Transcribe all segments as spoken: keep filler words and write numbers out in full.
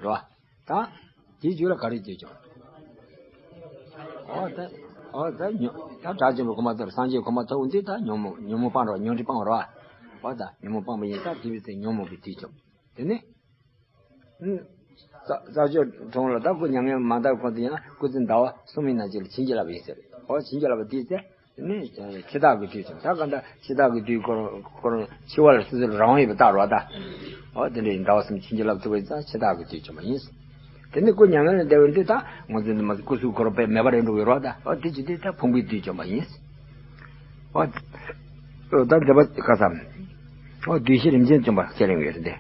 རེད་བ། ད་དེའི་རྒྱུད་ལ་ག་རེ་བསྡུས་ཀྱང་། འོ་ད། འོ་ད་ཉོན། ད་དགྲ་བཅོམ་པའི་གོ་འཕང་ཐོབ་སངས་རྒྱས་གོ་འཕང་ཐོབ་འདི་ད་ཉོན་མོངས་ཉོན་མོངས་སྤངས་རེད་བ། ཉོན་སྒྲིབ་སྤངས་རེད་བ། འོ་ད་ཉོན་མོངས་སྤངས་པ་ཡིན་ད་དེ་བས་ཚེ་ཉོན་མོངས་པའི་བསྡུས་ཀྱང་། དེ་ནི། རྩ་རྩ་ཆོས་གྲོང་ལ་ད་ཁོ་མྱ་ངན་མ་འདའ་གོང་དུ་ཡང་སྐུ་ཚེ་ཟླ་བ་གསུམ་ཡིན་ན་ཅིག་ལ་བྱིན་གྱིས་བརླབས་ཡིན་ཟེར། འོ་བྱིན་གྱིས་བརླབས་པ་དེའི་ཚེ་ནི་འཆི་བདག་གི་དུས་ཀྱང་ད་ག་འདྲ་འཆི་བདག་གི་དུས་ཁོ་རང་ཁོ་རང་འཆི་བ་ལ་སོ་སོར་རང་དབང་ཡོད་པ་ལྟར་བ་ད། འོ་དེ་འདྲའི་ཟླ་བ་གསུམ་བྱིན་གྱིས་བརླབས་ཐུབ་པ་ཡིན་ཙང་འཆི་བདག་གི་དུས་ཀྱང་མ་ཡིན། དེ་ནི་སྐུ་མྱ་ངན་ལས་འདས་པའི་དུས་ད་ངོ་ཚ་ནི་མ་སྐུ་གཟུགས་ཁོ་རང་དཔེ་མེད་པ་རེད་འགྲོ་གི་རེད་བ་ད། འོ་དེ་ཅི་དུས་ད་ཕུང་པོའི་དུས་ཀྱང་མ་ཡིན། འོ། ད་མཛད་པ་ག་ས། འོ་བདུད་བཞི་རིམ་བྱོན་བཅོམ་པ་ཁས་ལེན་ཡོད་རེད་དེ།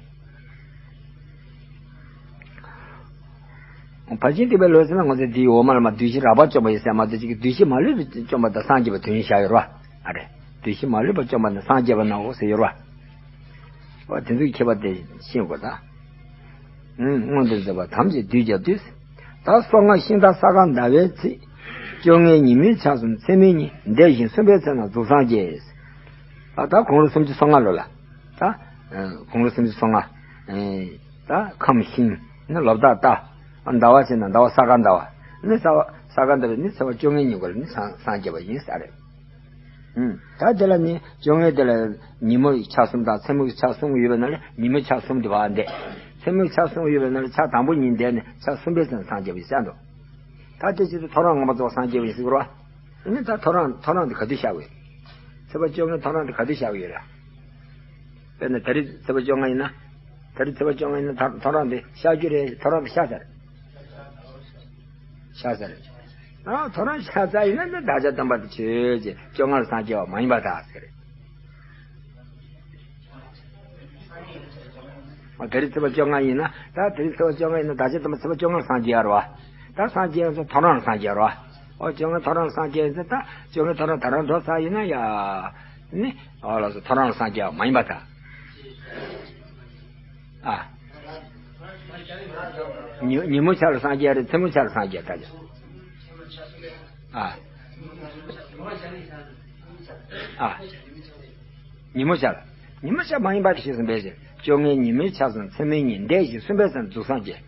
ཕར་ཕྱིན་ཐེག་པའི་ལུགས་ཟེར་ན་ང་ཚོས་འདིའི་འོག་མ་ལ་མ་བདུད་བཞི་རགས་པ་བཅོམ་པ་ཡིན་ཟེར་མ་གཏོགས་ཅིག་གི་བདུད་བཞི་མ་ལུས་པ་བཅོམ་པ་དང་སངས་རྒྱས་པ་དོན་བཞག་ཡོད་རེད་བ། ཨ་རེ། བདུད་བཞི་མ་ལུས་པ་བཅོམ་པ་དང་སངས་རྒྱས་པ་ནའོ་ཟེར་ཡོད་རེད་བ། འོ་དེ་ཚོའི་ཁྱད་པར་དེ་ཤེས་དགོས་ད། ཨུམ། སྔོན་དུ་མཛད་པ་ཐམས་ཅད་བསྡུས་ཀྱང་བསྡུས། ད་སོ་ལྔ་ཤིང་རྟ་ས་ག་ཟླ་བའི་ཚེས། བཅོ་ལྔའི་ཉིན་མོའི་ཆ་གསུམ་མཚན་མོའི་ཉིན་འདས་ཤིང་གསུམ་པའི་ཚེ་ན་རྫོགས་སངས་རྒྱས། ད་ད་དགུང་ལོ་སུམ་ཅུ་སོ་ལྔ་ལོ་ལ། ད་དགུང་ལོ་སུམ་ཅུ་སོ་ལྔ། ད་ཁམས་ཤིང་ནི་ལོ་བདག་རྟ། ཟླ་བ་བྱས་ན་ཟླ་བ་ས་ག་ཟླ་བ་ནི་ས་བ་ས་ག་ཟླ་བའི་ནི་ཚེས་པ་བཅོ་ལྔའི་ཉིན་གུང་ལ་ནི་སངས་སངས་རྒྱས་པ་ཡིན་ས་རེད། ཨུམ། ད་དེ་ལ་ནི་བཅོ་ལྔའི་དེ་ལ་ཉིན་མོའི་ཆ་གསུམ་དང་མཚན་མོའི་ཆ་གསུམ་ཡོད་པའི་ནང་ལ་ཉིན་མོའི་ཆ་གསུམ་དེ་བ་འདས། མཚན་མོའི་ཆ་གསུམ་ཡོད་པའི་ནང་ལ་ཆ་དང་པོ་ཉིན་འདས་ནས་ཆ་གསུམ་པའི་ཚེ་ན་སངས་རྒྱས་པ་ཡིན་ས་འདུག་ད་དེ་ཕྱིར་དུ་ཐོ་རངས་ངོ་མ་རྫོགས་སངས་རྒྱས་པ་ཡིན་ཟེར་གི་རེད་བ། ཨ་ནི་ད་ཐོ་རངས་ཐོ་རངས་དེ་ག་དུས་བཞག་གི་ཡོད། ཚེས་པ་བཅོ་ལྔའི་ཐོ་རངས་དེ་ག་དུས་བཞག་གི་ཡོད་རེད། དཔེར་ན་ད་རེས་ཚེས་པ་བཅོ་ལྔ་ཡིན་ན། ད་རེས་ཚེས་པ་བཅོ་ལྔ་ཡིན་ན་ད་ཐོ་རངས་དེ་ཤར་རྒྱུ་རེད། ཐོ་རངས་དེ་ཤར་ཚར། ཤར་ཚར། ཨ་ཐོ་རངས་ཤར་ཚར་ཡིན་ན་འདི་བདག་ཅག་སྟོན་པ་དེ་ཆོས་ཀྱི་བཅོ་ལྔ་ལ་སངས་རྒྱས་པ་མ་ཡིན་པ་དག་ཟེར། ཨ་ད་རེས་ཚེས་པ་བཅོ་ལྔ་ཡིན་ན་ད་ད་རེས་ཚེས་པ་བཅོ་ལྔ་ཡིན་ན་བདག་ཅག་སྟོན་པ་ཚེས་པ་བཅོ་ལྔ་ལ་སངས་རྒྱས་ཡ་རེད་བ། ད་སངས་རྒྱས་ཡ་ཚོ་ཐོ་རངས་ལ་སངས་རྒྱས་རེད་བ། ཨོ་བཅོ་ལྔ་ཐོ་རངས་ལ་སངས་རྒྱས་ཡིན་ཚེ་ད་བཅོ་ལྔ་ཐོ་རངས་ད་རང་འགྲོ་ཚར་ཡིན་ན་ཡ། ནི། ཨོ་ལགས་སོ་ཐོ་རངས་ལ་སངས་རྒྱས་པ་མ་ཡིན་པ་དག་ཨ། ཉི་ཉིན་མོ་ཆ་ལ་སངས་རྒྱས་རེད། མཚན་མོ་ཆ་ལ་སངས་རྒྱས་ད་ཅི། ཨ། ཨ། ཉིན་མོ་ཆ་ལ། ཉིན་མོ་ཆ་མ་ཡིན་པ་དེ་ཤེས་སུ་འབད་ཞིང་བཅོ་ལྔའི་ཉིན་མོའི་ཆ་གསུམ་མཚན་མོའི་ཉིན་འདས་ཤིང་གསུམ་པའི་ཚེ་ན་རྫོགས་སངས་རྒྱས།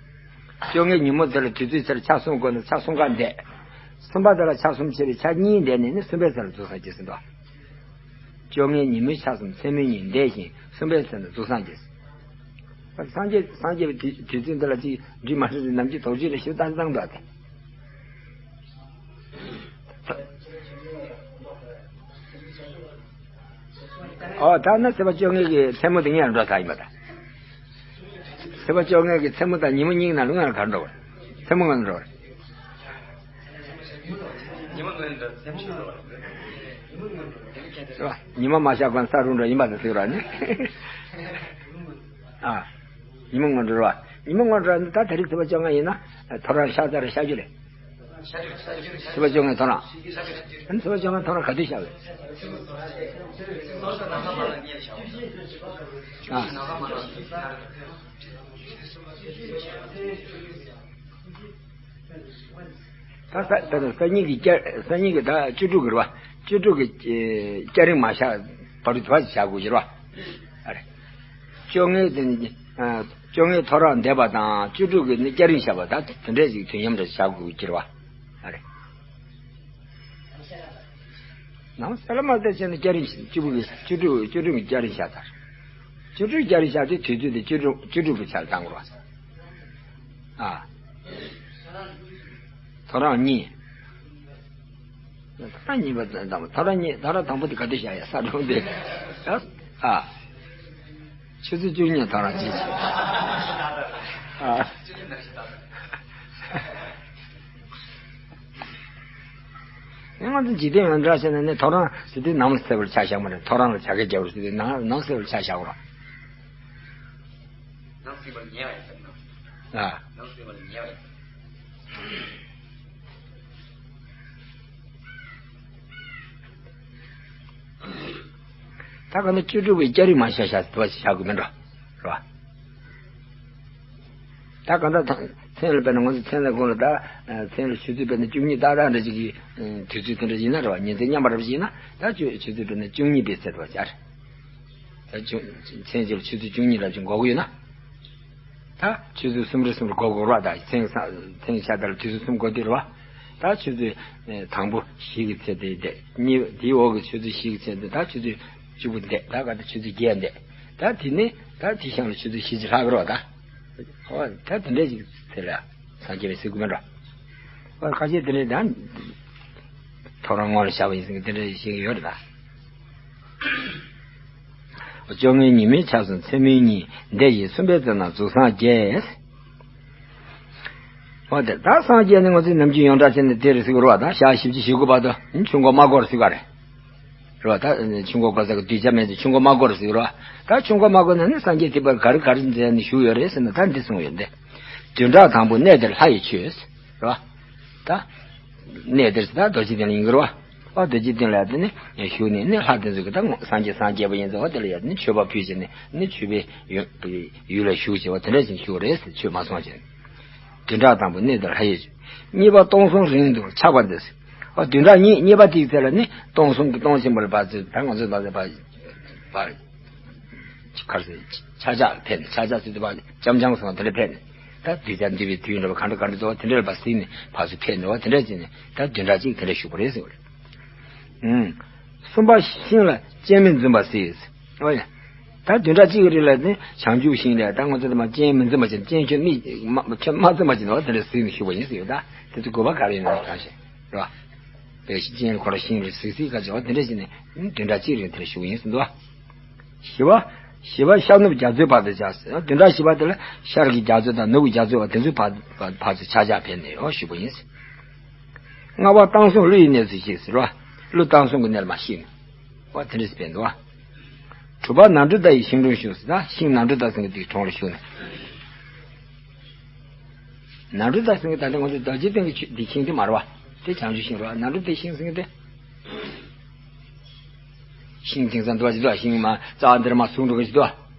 བཅོ་ལྔའི་ཉིན་མོ་དེ་ལ་དུས་ཚོད་ཆེར་ཆ་གསུམ་བགོས་ན་ཆ་གསུམ་ཀ་འདས། གསུམ་པ་དེ་ལ་ཆ་གསུམ་ཕྱེ་བའི་ཆ་གཉིས་འདས་ནས་ནི་གསུམ་པའི་ཚེ་ལ་རྫོགས་སངས་རྒྱས་ཟིན་ཏོ། བཅོ་ལྔའི་ཉིན་མོའི་ཆ་གསུམ་མཚན་མོའི་ཉིན་འདས་ཤིང་གསུམ་པའི་ཚེ་ན་རྫོགས་སངས་རྒྱས། སངས་རྒྱས་སངས་རྒྱས་པའི་དུས་དུས་ཚོད་འདི་ལ་ཅིག་འདྲི་མ་འདྲི་ནམ་གྱི་དོགས་གཅོད་ལ་ཞུ་ད་བཏང་འདུག་སྟེ། ཨོ་ད་ནི་ཚེས་པ་བཅོ་ལྔའི་གི་མཚན་མོ་དེ་ངས་འགྲོ་ས་ཡིན་པ་ད། ཚེས་པ་བཅོ་ལྔའི་གི་མཚན་མོ་དང་ཉིན་མོ་གཉིས་ནང་ལ་ང་ལ་ག་འགྲོ་བ། མཚན་མོ་ང་ལ་འགྲོ་བ། ཉི་མ་མ་ཤར་གོང་ས་རུ་འགྲོ་ཡིན་པ་དང་ཟེར་ར་ནི། ཨ། ཉི་མ་ངོ་འགྲོ་ར། ཉི་མ་ངོ་འགྲོ་ད་དེ་རིང་ཚེས་པ་བཅོ་ལྔ་ཡིན་ན། ཐོ་རངས་ཤར་ཚར་ཤར་རྒྱུ་རེད། ཚེས་པ་བཅོ་ལྔའི་ཐོ་རངས། ཨ་ནི་ཚེས་པ་བཅོ་ལྔའི་ཐོ་རངས་ག་དུས་ཤར་བས། ཨ། ད་ས་ད་ད་སང་ཉིན་གྱི་སྐྱ་སང་ཉིན་གྱི་ད་བཅུ་དྲུག་གི་རེད་བ། བཅུ་དྲུག་གི་སྐྱ་རེངས་མ་ཤར་བར་དུ་དུ་བ་ཞིག་བཞག་དགོས་ཀྱི་རེད་བ། ཨ་རེ། བཅོ་ལྔའི་དེ་ནི་ཨ། བཅོ་ལྔའི་ཐོ་རངས་འདས་པ་དང་བཅུ་དྲུག་གི་ནི་སྐྱ་རེངས་ཤར་བ་ད་དེ་འདྲས་ཞིག་དུས་མཉམ་འདྲ་ཞིག་བཞག་དགོས་ཀྱི་རེད་བ། ཨ་རེ། ནང་སེ་ལ་མ་ལྟ་བྱས་ན་སྐྱ་རེངས་བཅུ་དྲུག་གི་བཅུ་དྲུག་བཅུ་དྲུག་གི་སྐྱ་རེངས་ཤར་ཚར། བཅུ་དྲུག་སྐྱ་རེངས་ཤར་དུས་དུས་ཚོད་དེ་བཅུ་དྲུག་བཅུ་དྲུག་གི་ཆར་བཏང་དགོས་རེད་བ། ཨ། ཐོ་རངས་གཉིས། ཐོ་རངས་གཉིས་པ་དང་ཐོ་རངས་གཉིས་ཐོ་རངས་དང་པོ་དེ་ག་དུས་བཞག་ཡ་ས་གྲོང་དེ། ཨ། ཆུ་ཚོད་བཅུ་གཉིས་ཐོ་རངས་གཅིག་ཨ། ང་ཚོ་འཇིག་རྟེན་ཡོངས་གྲགས་བྱས་ན་ནི་ཐོ་རངས་ཟེར་དུས་ནམ་གསལ་བར་ཆ་བཞག་མ་རེད། ཐོ་རངས་ལ་བྱ་དགའ་རྒྱབ་རེད་ཟེར་དུས་ནམ་ནམ་གསལ་བར་ཆ་བཞག་རོགས། ནམ་གསལ་བར་ཉལ་བ་ཡིན་ཟེར་ན། ཨ། ནམ་གསལ་བར་ཉལ་བ་ཡིན་ཟེར་ན། ད་ག་ནི་བཅུ་དྲུག་པའི་སྐྱ་རེངས་མ་ཤར་ཤར་དུ་བ་ཞིག་བཞག་དགོས་མིན་འགྲོ། རེད་བ། ད་ག་འདྲ་དང་མཚན་ལ་དཔེར་ན་ང་ཚོ་མཚན་ལ་དགོངས་ལ་ད་མཚན་ལ་ཆུ་ཚོད་དཔེར་ན་བཅུ་གཉིས་ཏག་ཏག་འདྲ་ཅིག་གི་དུས་ཚོད་དེ་འདྲ་ཡིན་ན་རེད་བ། ཉིན་མཚན་མཉམ་པ་འདྲ་ཞིག་ཡིན་ན་ད་ཆུ་ཆུ་ཚོད་དཔེར་ན་བཅུ་གཉིས་པའི་ཚེ་དུ་བ་ཤར། ད་ཆུ་མཚན་ཆུ་ལ་ཆུ་ཚོད་བཅུ་གཉིས་འདྲ་ཅིག་འགོར་གི་ཡོད་ན། ད་ཆུ་ཚོད་གསུམ་རེ་གསུམ་རེ་འགོར་འགོར་བ། ད་མཚན་མཚན་ཆ་ལྟར་དུས་ཚོད་གསུམ་འགོར་དུས་རེད་བ། ད་ཆུ་ཚོད་ཨེ་དང་པོ་བཞི་གི་ཚེ་དེ་བསྡད། གཉིས་དེའི་འོག་གི་ཆུ་ཚོད་བཞི་གི་ཚེ་དེ། ད་ཆུ་ཚོད་བཅུ་པོ་བསྡད། ད་ག་ད་ཆུ་ཚོད་བརྒྱད་བསྡད། ད་དེ་ནས་ད་དེ་ཤང་ལ་ཆུ་ཚོད་བཞི་ཅིག་ལྷག་གི་རེད་བ། ད་ཨོ་ད་དེ་འདྲས་ཅིག་ཚེ་ལ་སངས་རྒྱས་པའི་སྲས་སྐུ་མིན་འགྲོ། ཨོ་ཁ་ཤས་དེ་འདྲས་ད་ཐོ་རངས་ངོ་ལ་བཞག་པ་ཡིན་ཟེར་གི་དེ་འདྲས་བཤད་གི་ཡོད་རེད་ད། བཅོ་ལྔའི་ཉི་མའི་ཆ་གསུམ་མཚན་མོའི་གཉིད། འདས་ཞིང་གསུམ་པའི་ཚེ་ན་གཟུགས་སངས་རྒྱས། འོ་དེ་ད་སངས་རྒྱས་ནི་ང་ཚོས་ནམ་རྒྱུན་ཡོངས་གྲགས་བྱས་ནས་དེ་རེད་ཟེར་གི་རེད་བ། ད་ཞག་བཞི་བཅུ་ཞེ་དགུ་བར་དུ་ཆུ་འགོ་མ་འགོར་ཟེར་ག་རེད། རེད་བ། ད་ཆུ་འགོ་འགོར་ས་གི་གདུལ་བྱ་མེད་ཚེ་ཆུ་འགོ་མ་འགོར་ཟེར་གི་རེད་བ། ད་ཆུ་འགོ་མ་འགོར་ན་ནི་སངས་རྒྱས་ཐེག་པར་ག་རེ་ག་རེ་མཛད་ནས་བཞུགས་ཡོད་རེད་ཟེར་ན། ད་འདི་གསུངས་ཡོད་འདི། བདུན་ཕྲག་དང་པོ་གནས་དེར་ལྷ་ཡིས་མཆོད། རེད་བ། ད་གནས་དེར་ཟེར་ད་རྡོ་རྗེ་གདན་ལ་ཡིན་གྱི་རེད་བ། ཨ་རྡོ་རྗེ་གདན་ལ་ཡར་དེ་ནས་བཞུགས་ནས་ནི་ལྷ་དེ་ཚོ་གི་ད་སངས་རྒྱས་སངས་རྒྱས་པ་ཡིན་ཙང་། ཨ་དེ་ལ་ཡར་དེ་ནས་མཆོད་པ་ཕུལ་བྱས་ནས་ནི་མཆོད་པའི་ཡུལ་ཡུལ་ལ་བཞུགས་བྱས་པ་དེ་འདྲ་ཞིག་བཞུགས་རེད་ཟེར། ཆོས་མ་གསུངས་བྱས་ནས། བདུན་ཕྲག་དང་པོ་གནས་དེར་ལྷ་ཡིས་མཆོད། གཉིས་པ་སྟོང་གསུམ་རིང་དུ་འཆག་པ་འདི་ཟེར། ཨ་བདུན་ཕྲག་གཉིས་གཉིས་པ་དེའི་ཚེ་ལ་ནི་སྟོང་གསུམ་གྱི་སྟོང་ཆེན་པོ་ལ་བར་ཚེ་ད་ང་ཚོས་ད་ཚེ་བར་བར། ཁར་སེ་ཆ་ཆག་ཕེབས་ནས། ཆ་ཆག་ཟེར་དུས་བ་ལྕམ་ཆང་སོང་དེ་འདྲ་ཕེབས་ནས། ད་དུས་ཚོད་འདི་བའི་དུས་ཡིན་འགྲོ་བ། ག་འདྲ་ག་འདྲ་འདུག་བ། དེ་འདྲ་ལ་བ་སྲིད་ནས་ཕར་ཚུར་ཕེབས་ནས་བ། དེ་འདྲ་བྱས་ནས་ད་བདུན་ཕྲག་གཅིག་དེ་འདྲ་བཞུགས་པ་རེད་ཟེར་བ་རེད། ཨུམ། གསུམ་པ་ཤིང་ལ་སྤྱན་མི་འཛིན་པ་སྲིད། ཨོ་ཡ། ད་བདུན་ཕྲག་གཅིག་གི་རིང་ལ་ནི་བྱང་ཆུབ་ཤིང་ལ་ད་ང་ཚོ་དེ་མ་སྤྱན་མི་འཛིན་པ་བྱས། སྤྱན་ཁྱོད་མི་མ་ཁྱོད་མ་འཛིན་པ་བྱས་ནས་བ་དེ་འདྲ་གཟིགས་ནས་བཞུགས་པ་ཡིན་ཟེར་ཡོད། ད་དེ་ཚོ་དགོས་པ་ག་རེ་ཡིན་ན་གང་ཤེས་རེད་བ། བས་སྤྱན་ཁོ་ར་ཤིང་ལ་གཟིགས་གཟིགས་ག་བྱས་བ་དེ་འདྲ་བྱས་ནས་བདུན་ཕྲག་གཅིག་རིང་དེ་འདྲ་བཞུགས་པ་ཡིན་ཟེར་འདུག་བ། བཞི་པ། བཞི་པ་ཤར་ནུབ་རྒྱ་མཚོའི་བར་དུ་བྱ་ཟེར། བདུན་ཕྲག་བཞི་པ་དེ་ལ་ཤར་གྱི་རྒྱ་མཚོ་དང་ནུབ་ཀྱི་རྒྱ་མཚོ་བ་དེ་ཚོའི་བར་བར་བར་དུ་ཆ་ཆག་ཕེབས་ནས་ཨོ་བཞུགས་པ་ཡིན། ལྔ་པ་བཏང་བཟུང་ཀླུ་ཡི་གནས་སུ་གཤེགས་ཟེར་བ། ཀླུ་བཏང་བཟུང་གི་གནས་ལ་མ་གཤེགས་ནས་ཨོ་དེ་འདྲ་ཕེབས་འདུག་བ། དྲུག་པ་ནཱ་རོ་ཏ་ཡི་ཤིང་དྲུང་བཞུགས་ཟེར། ད་ཤིང་ནཱ་རོ་ཏ་ཟེར་མཁན་དེའི་དྲུང་ལ་བཞུགས་ནས། ནཱ་རོ་ཏ་ཟེར་མཁན་ད་ལྟ་ང་ཚོ་རྡོ་རྗེ་གདན་གྱི་ཆོས་འདི་ཤིང་དེ་མ་རེད་བ། དེ་བྱང་ཆུབ་ཤིང་རེད་བ། ནཱ་རོ་ཏའི་ཤིང་ཟེར་མཁན་དེ། ཤིང་དེང་སང་འདུག་བ་ཞིག་འདུག་བ། ཤིང་མ་རྩ་བ་འདིར་མ་ཟུག་འགྲོ་གི་ཞིག་འདུག་བ།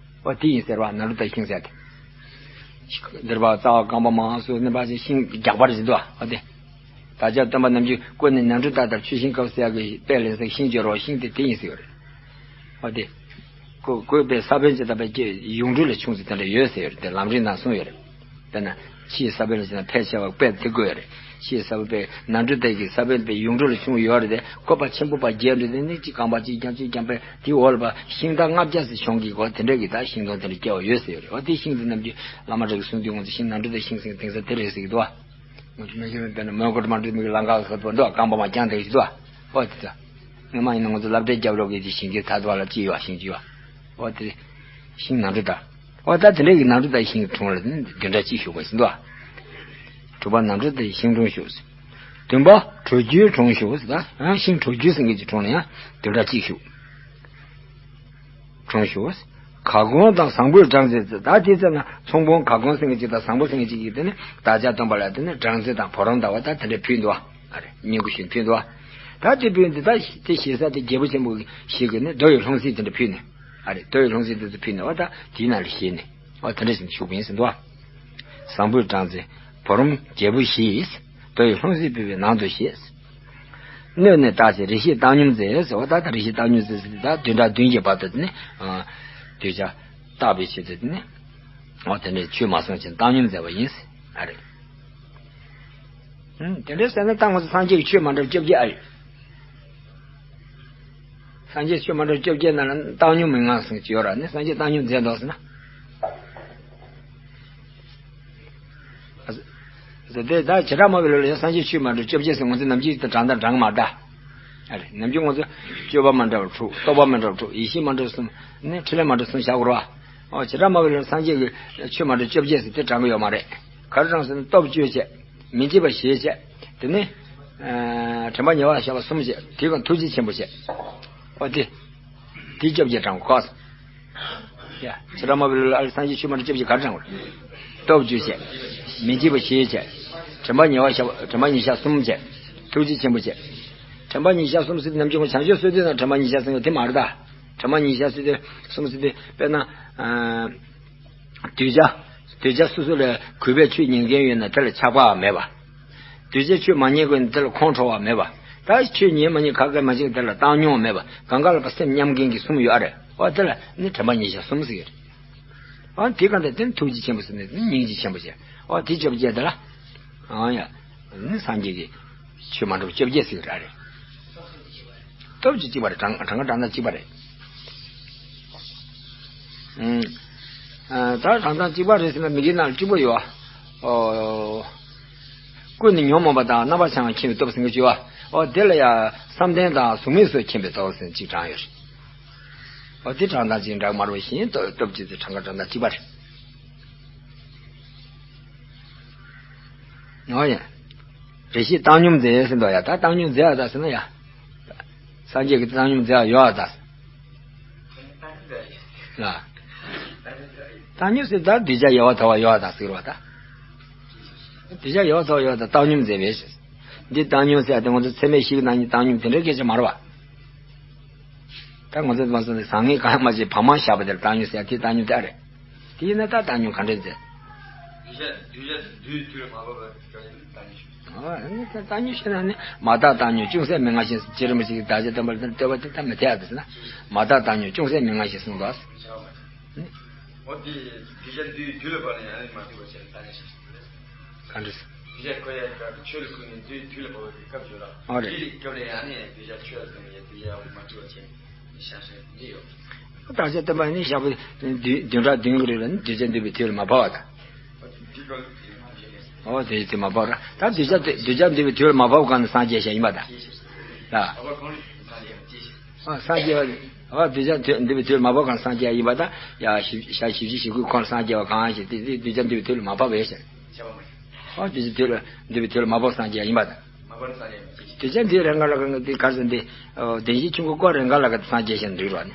ཨོ་དེ་ཡིན་ཟེར་བ། ནཱ་རོ་ཏའི་ཤིང་ཟེར་དེ། འདིར་བ་རྩ་བ་རྐང་པ་མང་སུ་ནི་བ་ཞིག་ཤིང་རྒྱག་པ་རེ་ཞིག་འདུག་བ། ཨོ་དེ། བདག་ཅག་སྟོན་པ་ནམ་རྒྱུན་སྐུ་ནི་ནཱ་རོ་ཏ་ལྟར་ཆུ་ཤིང་བཀབ་ཟེར་ཡག་གི་དཔེ་ལེན་ས་ཤིང་བརྗོད་རོགས་ཤིང་དེ་དེ་ཡིན་ཟེར་བ་རེད། ཨོ་དེ། ཁོ་ཁོས་དཔེ་ས་བོན་ཅིག་དང་དཔེ་ཡུངས་འབྲུ་ལ་ཆུང་ཙེ་དེ་འདྲ་ཡོད་ཟེར་ཡོད་རེད། དེ་ལམ་རིམ་ནང་གསུངས་ཡོད་རེད། དཔེར་ན་ཕྱིའི་ས་བོན་ལ་བྱས་ན་ཕལ་ཆེ་བ་དཔེ་དེ་དགོས་ཡོད་རེད། ཕྱིའི་ས་བོན་དཔེ་ནཱ་འབྲུ་དེ་གི་ས་བོན་དཔེ་ཡུངས་འབྲུ་ལ་ཆུང་ཡོད་རེད་དེ། ཁོ་པ་ཆེན་པོ་པ་རྒྱས་འགྲོ་དེ་ནི་གཅིག་རྐང་པ་གཅིག་རྐྱང་གཅིག་རྐྱང་པས་དེའི་འོག་ལ་པ་ཤིང་རྟ་ལྔ་བརྒྱ་ཙམ་ཤོང་གི་གོ་དེ་འདྲ་གི་ད་ཤིང་སྡོང་དེ་འདྲ་སྐྱེ་བ་ཡོད་ཟེར་ཡོད་རེད། འོ་དེ་ཤིང་དེ་ནམ་རྒྱུན་བླ་མ་རེ་གི་གསུང་དུས་ང་ཚོ་ཤིང་ནཱ་འབྲུ་དེ་ཤིང་ཟེར་དེང་སང་དེ་རེད་ཟེར་གི་འདུག་བ། ང་ཚོ་མི་ཤེས་ན་དཔེར་ན་མོན་གྷོ་དམར་འབྲུག་མི་གི་ལང་ཀ་ཟེར་བ་འདུག་བ། རྐང་པ་མ་རྐྱང་དེ་ཞིག་འདུག་བ། ཨོ་དེ་ད། སྔོན་མ་ཡིན་ན་ང་ཚོ་སློབ་གྲྭའི་རྒྱབ་ལོགས་ཀྱི་དེ་ཞིང་ཁའི་ཐ་དུ་བ་ལ་ཅི་ཡོད་བ་ཤིང་ཅི་ཡོད་བ། ཨོ་དེ། ཤིང་ནཱ་འབྲུ་ད། ཨོ་ད་དེ་འདྲའི་གི་ནཱ་འབྲུ་ད་ཤིང་གི་དྲུང་ལ་ནི་བདུན་ཕྲག་གཅིག་བཞུགས་པ་ཞིག་འདུག་བ། དྲུག་པ་ནཱ་འབྲུ་ད་ཤིང་དྲུང་བཞུགས། བདུན་པ་གྲོ་རྒྱུའི་དྲུང་བཞུགས་ཟེར་ད། ཨ་ཤིང་གྲོ་རྒྱུ་ཟེར་མཁན་གྱི་དྲུང་ལ་ཡང་བདུན་ཕྲག་གཅིག་བཞུགས། དྲུང་བཞུགས། གར་གོང་དང་བཟང་པོའི་སྦྲང་རྩི་ཟེར། ད་དེ་ཚོ་ན་ཚོང་དཔོན་གར་གོང་ཟེར་མཁན་ཅིག་དང་བཟང་པོ་ཟེར་མཁན་ཅིག་གིས་དེ་ནི་བདག་ཅག་སྟོན་པ་ལ་དེ་ནི་སྦྲང་རྩི་དང་བུ་རམ་ཟླ་བ་དང་དེ་འདྲ་ཕུལ་འདུག་བ། ཨ་རེ་བསྙེན་བཀུར་ཞུས་ཕུལ་འདུག་བ། ད་དེ་ཕུལ་འདི་ད་དེ་ཞེ་ས་དེ་རྒྱལ་པོ་ཆེན་པོ་ཞིག་གིས་ནི་རྡོ་ཡི་ལྷུང་བཟེད་དེ་འདྲ་ཕུལ་ནས། ཨ་རེ་རྡོ་ཡི་ལྷུང་བཟེད་དེ་ཚོ་ཕུལ་ནས་བ། ད་དེའི་ནང་ལ་བཞེས་ནས་བ་དེ་འདྲ་ཞིག་བཞུགས་པ་ཡིན་ཟེར་འདུག་བ། བཟང་པོའི་སྦྲང་རྩི་བུ་རམ་རྒྱལ་པོ་བཞིས། རྡོ་ཡི་ལྷུང་བཟེད་ཕུལ་བའི་ནང་དུ་བཞེས། སྣོད་ནི་བརྟག་བྱས་རེ་ཞིག་བཏང་སྙོམས་མཛད་ཟེར་བ། ད་ལྟ་རེ་ཞིག་བཏང་སྙོམས་མཛད་ཟེར་ད་བདུན་ཕྲག་བདུན་གྱི་བར་དུ་དེ་ནི། གདུལ་བྱ་བརྟག་པའི་ཆེད་དུ་དེ་ནི། འོ་དེ་འདྲའི་ཆོས་མ་གསུངས་ཅིང་བཏང་སྙོམས་མཛད་པ་ཡིན། ཨ་རེ། ཨུམ། དེ་འདྲའི་ཟེར་ན་ད་ང་ཚོ་སངས་རྒྱས་ཀྱི་ཆོས་མ་འདྲ་བ་བཅོ་བརྒྱད་ཨ་ཡོད། སངས་རྒྱས་ཆོས་མ་འདྲ་བ་བཅོ་བརྒྱད་ནང་ལ་བཏང་སྙོམས་མི་མངའ་ཟེར་གྱི་ཡོད་ར། ནི་སངས་རྒྱས་བཏང་སྙོམས་མཛད་འདུག་ཟེར་ན། ཟེར་ཏེ་ད་བྱེ་བྲག་སྨྲ་བའི་ལུགས་ལ་ཡང་སངས་རྒྱས་ཆོས་མ་འདྲ་བ་བཅོ་བརྒྱད་ཟེར་ང་ཚོ་ནམ་རྒྱུན་དུ་བགྲང་དང་བགྲང་མ་ད། ཨ་རེ་ནམ་རྒྱུན་ང་ཚོ་སྤྱོད་པ་མ་འདྲ་བ་དྲུག་རྟོག་པ་མ་འདྲ་བ་དྲུག་ཡེ་ཤེས་མ་འདྲ་བ་གསུམ་ནི་ཕྲིན་ལས་མ་འདྲ་བ་གསུམ་བཞག་དགོས་ར། ཨོ་བྱེ་བྲག་སྨྲ་བའི་ལུགས་ལ་སངས་རྒྱས་ཀྱི་ཆོས་མ་འདྲ་བ་བཅོ་བརྒྱད་ཟེར་དེ་བགྲང་གི་ཡོད་མ་རེད། ག་རེ་བགྲང་ཟེར་ན་སྟོབས་བཅུ་བྱས། མི་འཇིགས་པ་བཞི་བྱས། དེ་ནས་ཨ་དྲན་པ་ཉེ་བར་བཞག་པ་གསུམ་བྱས། དེའི་སྒང་ཐུགས་རྗེ་ཆེན་པོ་བྱས། ཨོ་དེ། དེ་བཅོ་བརྒྱད་བགྲང་དགོས། ཡ། བྱེ་བྲག་སྨྲ་བའི་ལུགས་ལ་ཨ་རེ་སངས་རྒྱས་ཆོས་མ་འདྲ་བཅོ་བརྒྱད་ག་རེ་བགྲང་དགོས། སྟོབས་བཅུ་བྱས། མི་འཇིགས་པ་བཞི་བྱས། དྲན་པ་ཉེ་བར་བཞག་པ་དྲན་པ་ཉེར་བཞག་གསུམ་བྱས། ཐུགས་རྗེ་ཆེན་པོ་བྱས། དྲན་པ་ཉེར་བཞག་གསུམ་ཟེར་དུས་ནམ་རྒྱུན་ཁོ་བྱང་ཆུབ་སེམས་དེ་ན་དྲན་པ་ཉེར་བཞག་ཟེར་བ་དེ་མ་རེད་ད། དྲན་པ་ཉེར་བཞག་ཟེར་དུས་གསུམ་ཟེར་དུས་དཔེར་ན། ཨ། གདུལ་བྱ། གདུལ་བྱ་སོ་སོ་ལ་གུས་པས་ཆོས་ཉན་མཁན་ཡོད་ན་དེ་ལ་ཆགས་པའང་མེད་པ། གདུལ་བྱས་ཆོས་མ་ཉན་མཁན་ཡོད་ན་དེ་ལ་ཁོང་ཁྲོ་བ་མེད་པ། ད་ཆོས་ཉན་མ་ཉན་ག་གེ་མ་བྱེད་དེ་ལ་བཏང་སྙོམས་མེད་པ། གང་ག་ལ་པ་སེམས་མཉམ་མཁན་གྱི་གསུམ་ཡོད་ཨ་རེ། འོ་དེ་ལ་ནི་དྲན་པ་ཉེར་བཞག་གསུམ་ཟེར་གྱི་རེད། ཨ་དེ་ག་འདྲ་དེ་ནི་ཐུགས་རྗེ་ཆེན་པོ་ཟེར་ནས་སྙིང་རྗེ་ཆེན་པོ་བྱས། ཨོ་དེ་བཅོ་བརྒྱད་དེ་ལ། ཨང་ཡ། ནི་སངས་རྒྱས་ཀྱི་ཆོས་མ་འདྲ་བ་བཅོ་བརྒྱད་ཟེར་གྱི་རེད། སྟོབས་ཀྱིས་གཅིག་པ་རེད། གྲངས་གྲངས་ཀ་གྲངས་ཐང་གཅིག་པ་རེད། ཨང་། ཨ་ད་གྲངས་ཐང་གཅིག་པ་རེད་ཟེར་ན་མི་དགེ་ནང་ལ་གཅིག་པ་ཡོད། ཨོ། ཀུན་ནས་ཉོན་མོངས་པ་དང་རྣམ་པར་བྱང་བ་མཁྱེན་པའི་སྟོབས་ཟེར་གྱི་ཡོད། ཨོ་དེ་ལ་ཡ་བསམ་གཏན་དང་གཟུགས་མེད་སོགས་མཁྱེན་པའི་སྟོབས་ཟེར་གཅིག་གྲངས་ཡོད་རེད། ཨོ་དེ་གྲངས་ཐང་གཅིག་འདྲ་མ་རེད་བཞིན་སྟོབས་ཀྱིས་གྲངས་ཀ་གྲངས་ཐང་གཅིག་པ་རེད། ཨོ་ཡ། རེ་ཞིག་བཏང་སྙོམས་མཛད་ཟེར་འདུག་ཡ། ད་བཏང་སྙོམས་མཛད་ཨ་ད་ཟེར་ན་ཡ། སངས་རྒྱས་ཀྱིས་བཏང་སྙོམས་མཛད་ཨ་ཡོད་ཨ་ད། ལ། བཏང་སྙོམས་ཟེར་ད་གདུལ་བྱ་ཡལ་བར་ཐལ་བ་ཡོད་ཨ་ད་ཟེར་བ་ད། གདུལ་བྱ་ཡལ་བར་ཐལ་བ་ཡོད་ཨ་ད་བཏང་སྙོམས་མཛད་པས། འདི་བཏང་སྙོམས་ཟེར་ཨ་དེ་ང་ཚོ་ཚད་མེད་བཞི་གི་ནང་ནས་བཏང་སྙོམས་དེ་འདྲའི་སྐད་ཆ་མ་རེད་བ། ད་ང་ཚོས་མ་སོང་ནས་བཟང་ངན་གང་ཡང་མ་བྱས་བག་མ་བཞག་པ་དེར་བཏང་སྙོམས་ཟེར་ཡ་དེ་བཏང་སྙོམས་དེ་ཨ་རེད། དེ་ཡིན་ན་ད་བཏང་སྙོམས་ག་འདྲས་མཛད། གདུལ་བྱ་གདུལ་བྱ་འདུལ་དུས་ལ་མ་བབ་པར་བཏང་སྙོམས་ཟེར། ཨ་ནི་ད་བཏང་སྙོམས་ཞེས་ན་ནི་མ་དག་བཏང་སྙོམས་ཅུང་ཟད་མན་ངག་བཞིན་སུ་རྗེ་རིན་པོ་ཆེ་གིས་བདག་ཅག་སྟོན་པ་ལ་བསྟོད་པ་དེ་ད་མི་འཐད་ཡ་དེ་ཟེར་ན། མ་དག་བཏང་སྙོམས་ཅུང་ཟད་མན་ངག་བཞིན་གསུངས་པ། འོ་དེ་གདུལ་བྱ་འདུལ་དུས་ལ་བབ་ནས་ཡང་ནི་མ་འདུལ་བ་བྱས་ན་བཏང་སྙོམས་ཞེས་གསུངས་པ་རེད། གང་འདྲ་ཟེར། དེ་ཆོས་ལ་བཀོད་ནས་འདུལ་དུས་ལ་བབ་པའི་སྐབས་ཡོད་ལ། ཨོ་རེད། དེའི་སྐབས་ལ་ཡང་ནི་གདུལ་བྱ་ཆོས་ལ་བརྟེན་ནས་གདུལ་བྱ་མ་འདུལ་བ་བྱས་ནས་བཞག་ས་འདི་ཡོད། བདག་ཅག་སྟོན་པ་ནི་ཞག་པོ་བདུན་བདུན་ཕྲག་བདུན་གྱི་རིང་ལ་ནི་གདུལ་བྱ་འདུལ་བའི་དུས་ལ་མ་བབ་པ་དང་། འདི་སྐབས་ལ་དེ་མ་བྱས་ནས། ཨོ་དེ་དེ་མ་བབ་ར། ད་གདུལ་བྱ་དེ་གདུལ་བྱ་འདུལ་བའི་དུས་ལ་མ་བབ་གང་ནས་སངས་རྒྱས་ཤ་ཡིན་པ་དང་། ལ། བབ་པ་གང་ལ་སངས་རྒྱས་ཀྱི་ཅི་ཞིག་ཨ་སངས་རྒྱས་པ། ཨ་གདུལ་བྱ་དུས་འདུལ་བའི་དུས་ལ་མ་བབ་གང་སངས་རྒྱས་ཡིན་པ་དང་། ཡ་ཞི་ཞག་བཞི་བཅུ་ཞེ་དགུའི་ཁོངས་སངས་རྒྱས་པ་གང་ཞིག་དེ་དེ་གདུལ་བྱ་འདུལ་བའི་དུས་ལ་མ་བབ་པས་ཟེར། བྱས་པ་མ་ཤེས། ཨ་གདུལ་བྱ་དུས་ལ་འདུལ་བའི་དུས་ལ་མ་བབ་སངས་རྒྱས་ཡིན་པ་དང་། མ་བབ་སངས་རྒྱས་ཡིན་པ་ཅི་ཞིག་གདུལ་བྱ་འདུལ་རེ་འགའ་ལ་གང་གི་དེ་གར་ཟེར་འདི། བདེན་བཞིའི་ཆོས་འཁོར་བསྐོར་རེ་འགའ་ལ་གང་སངས་རྒྱས་ཤིང་འདུལ་རོ་ནི།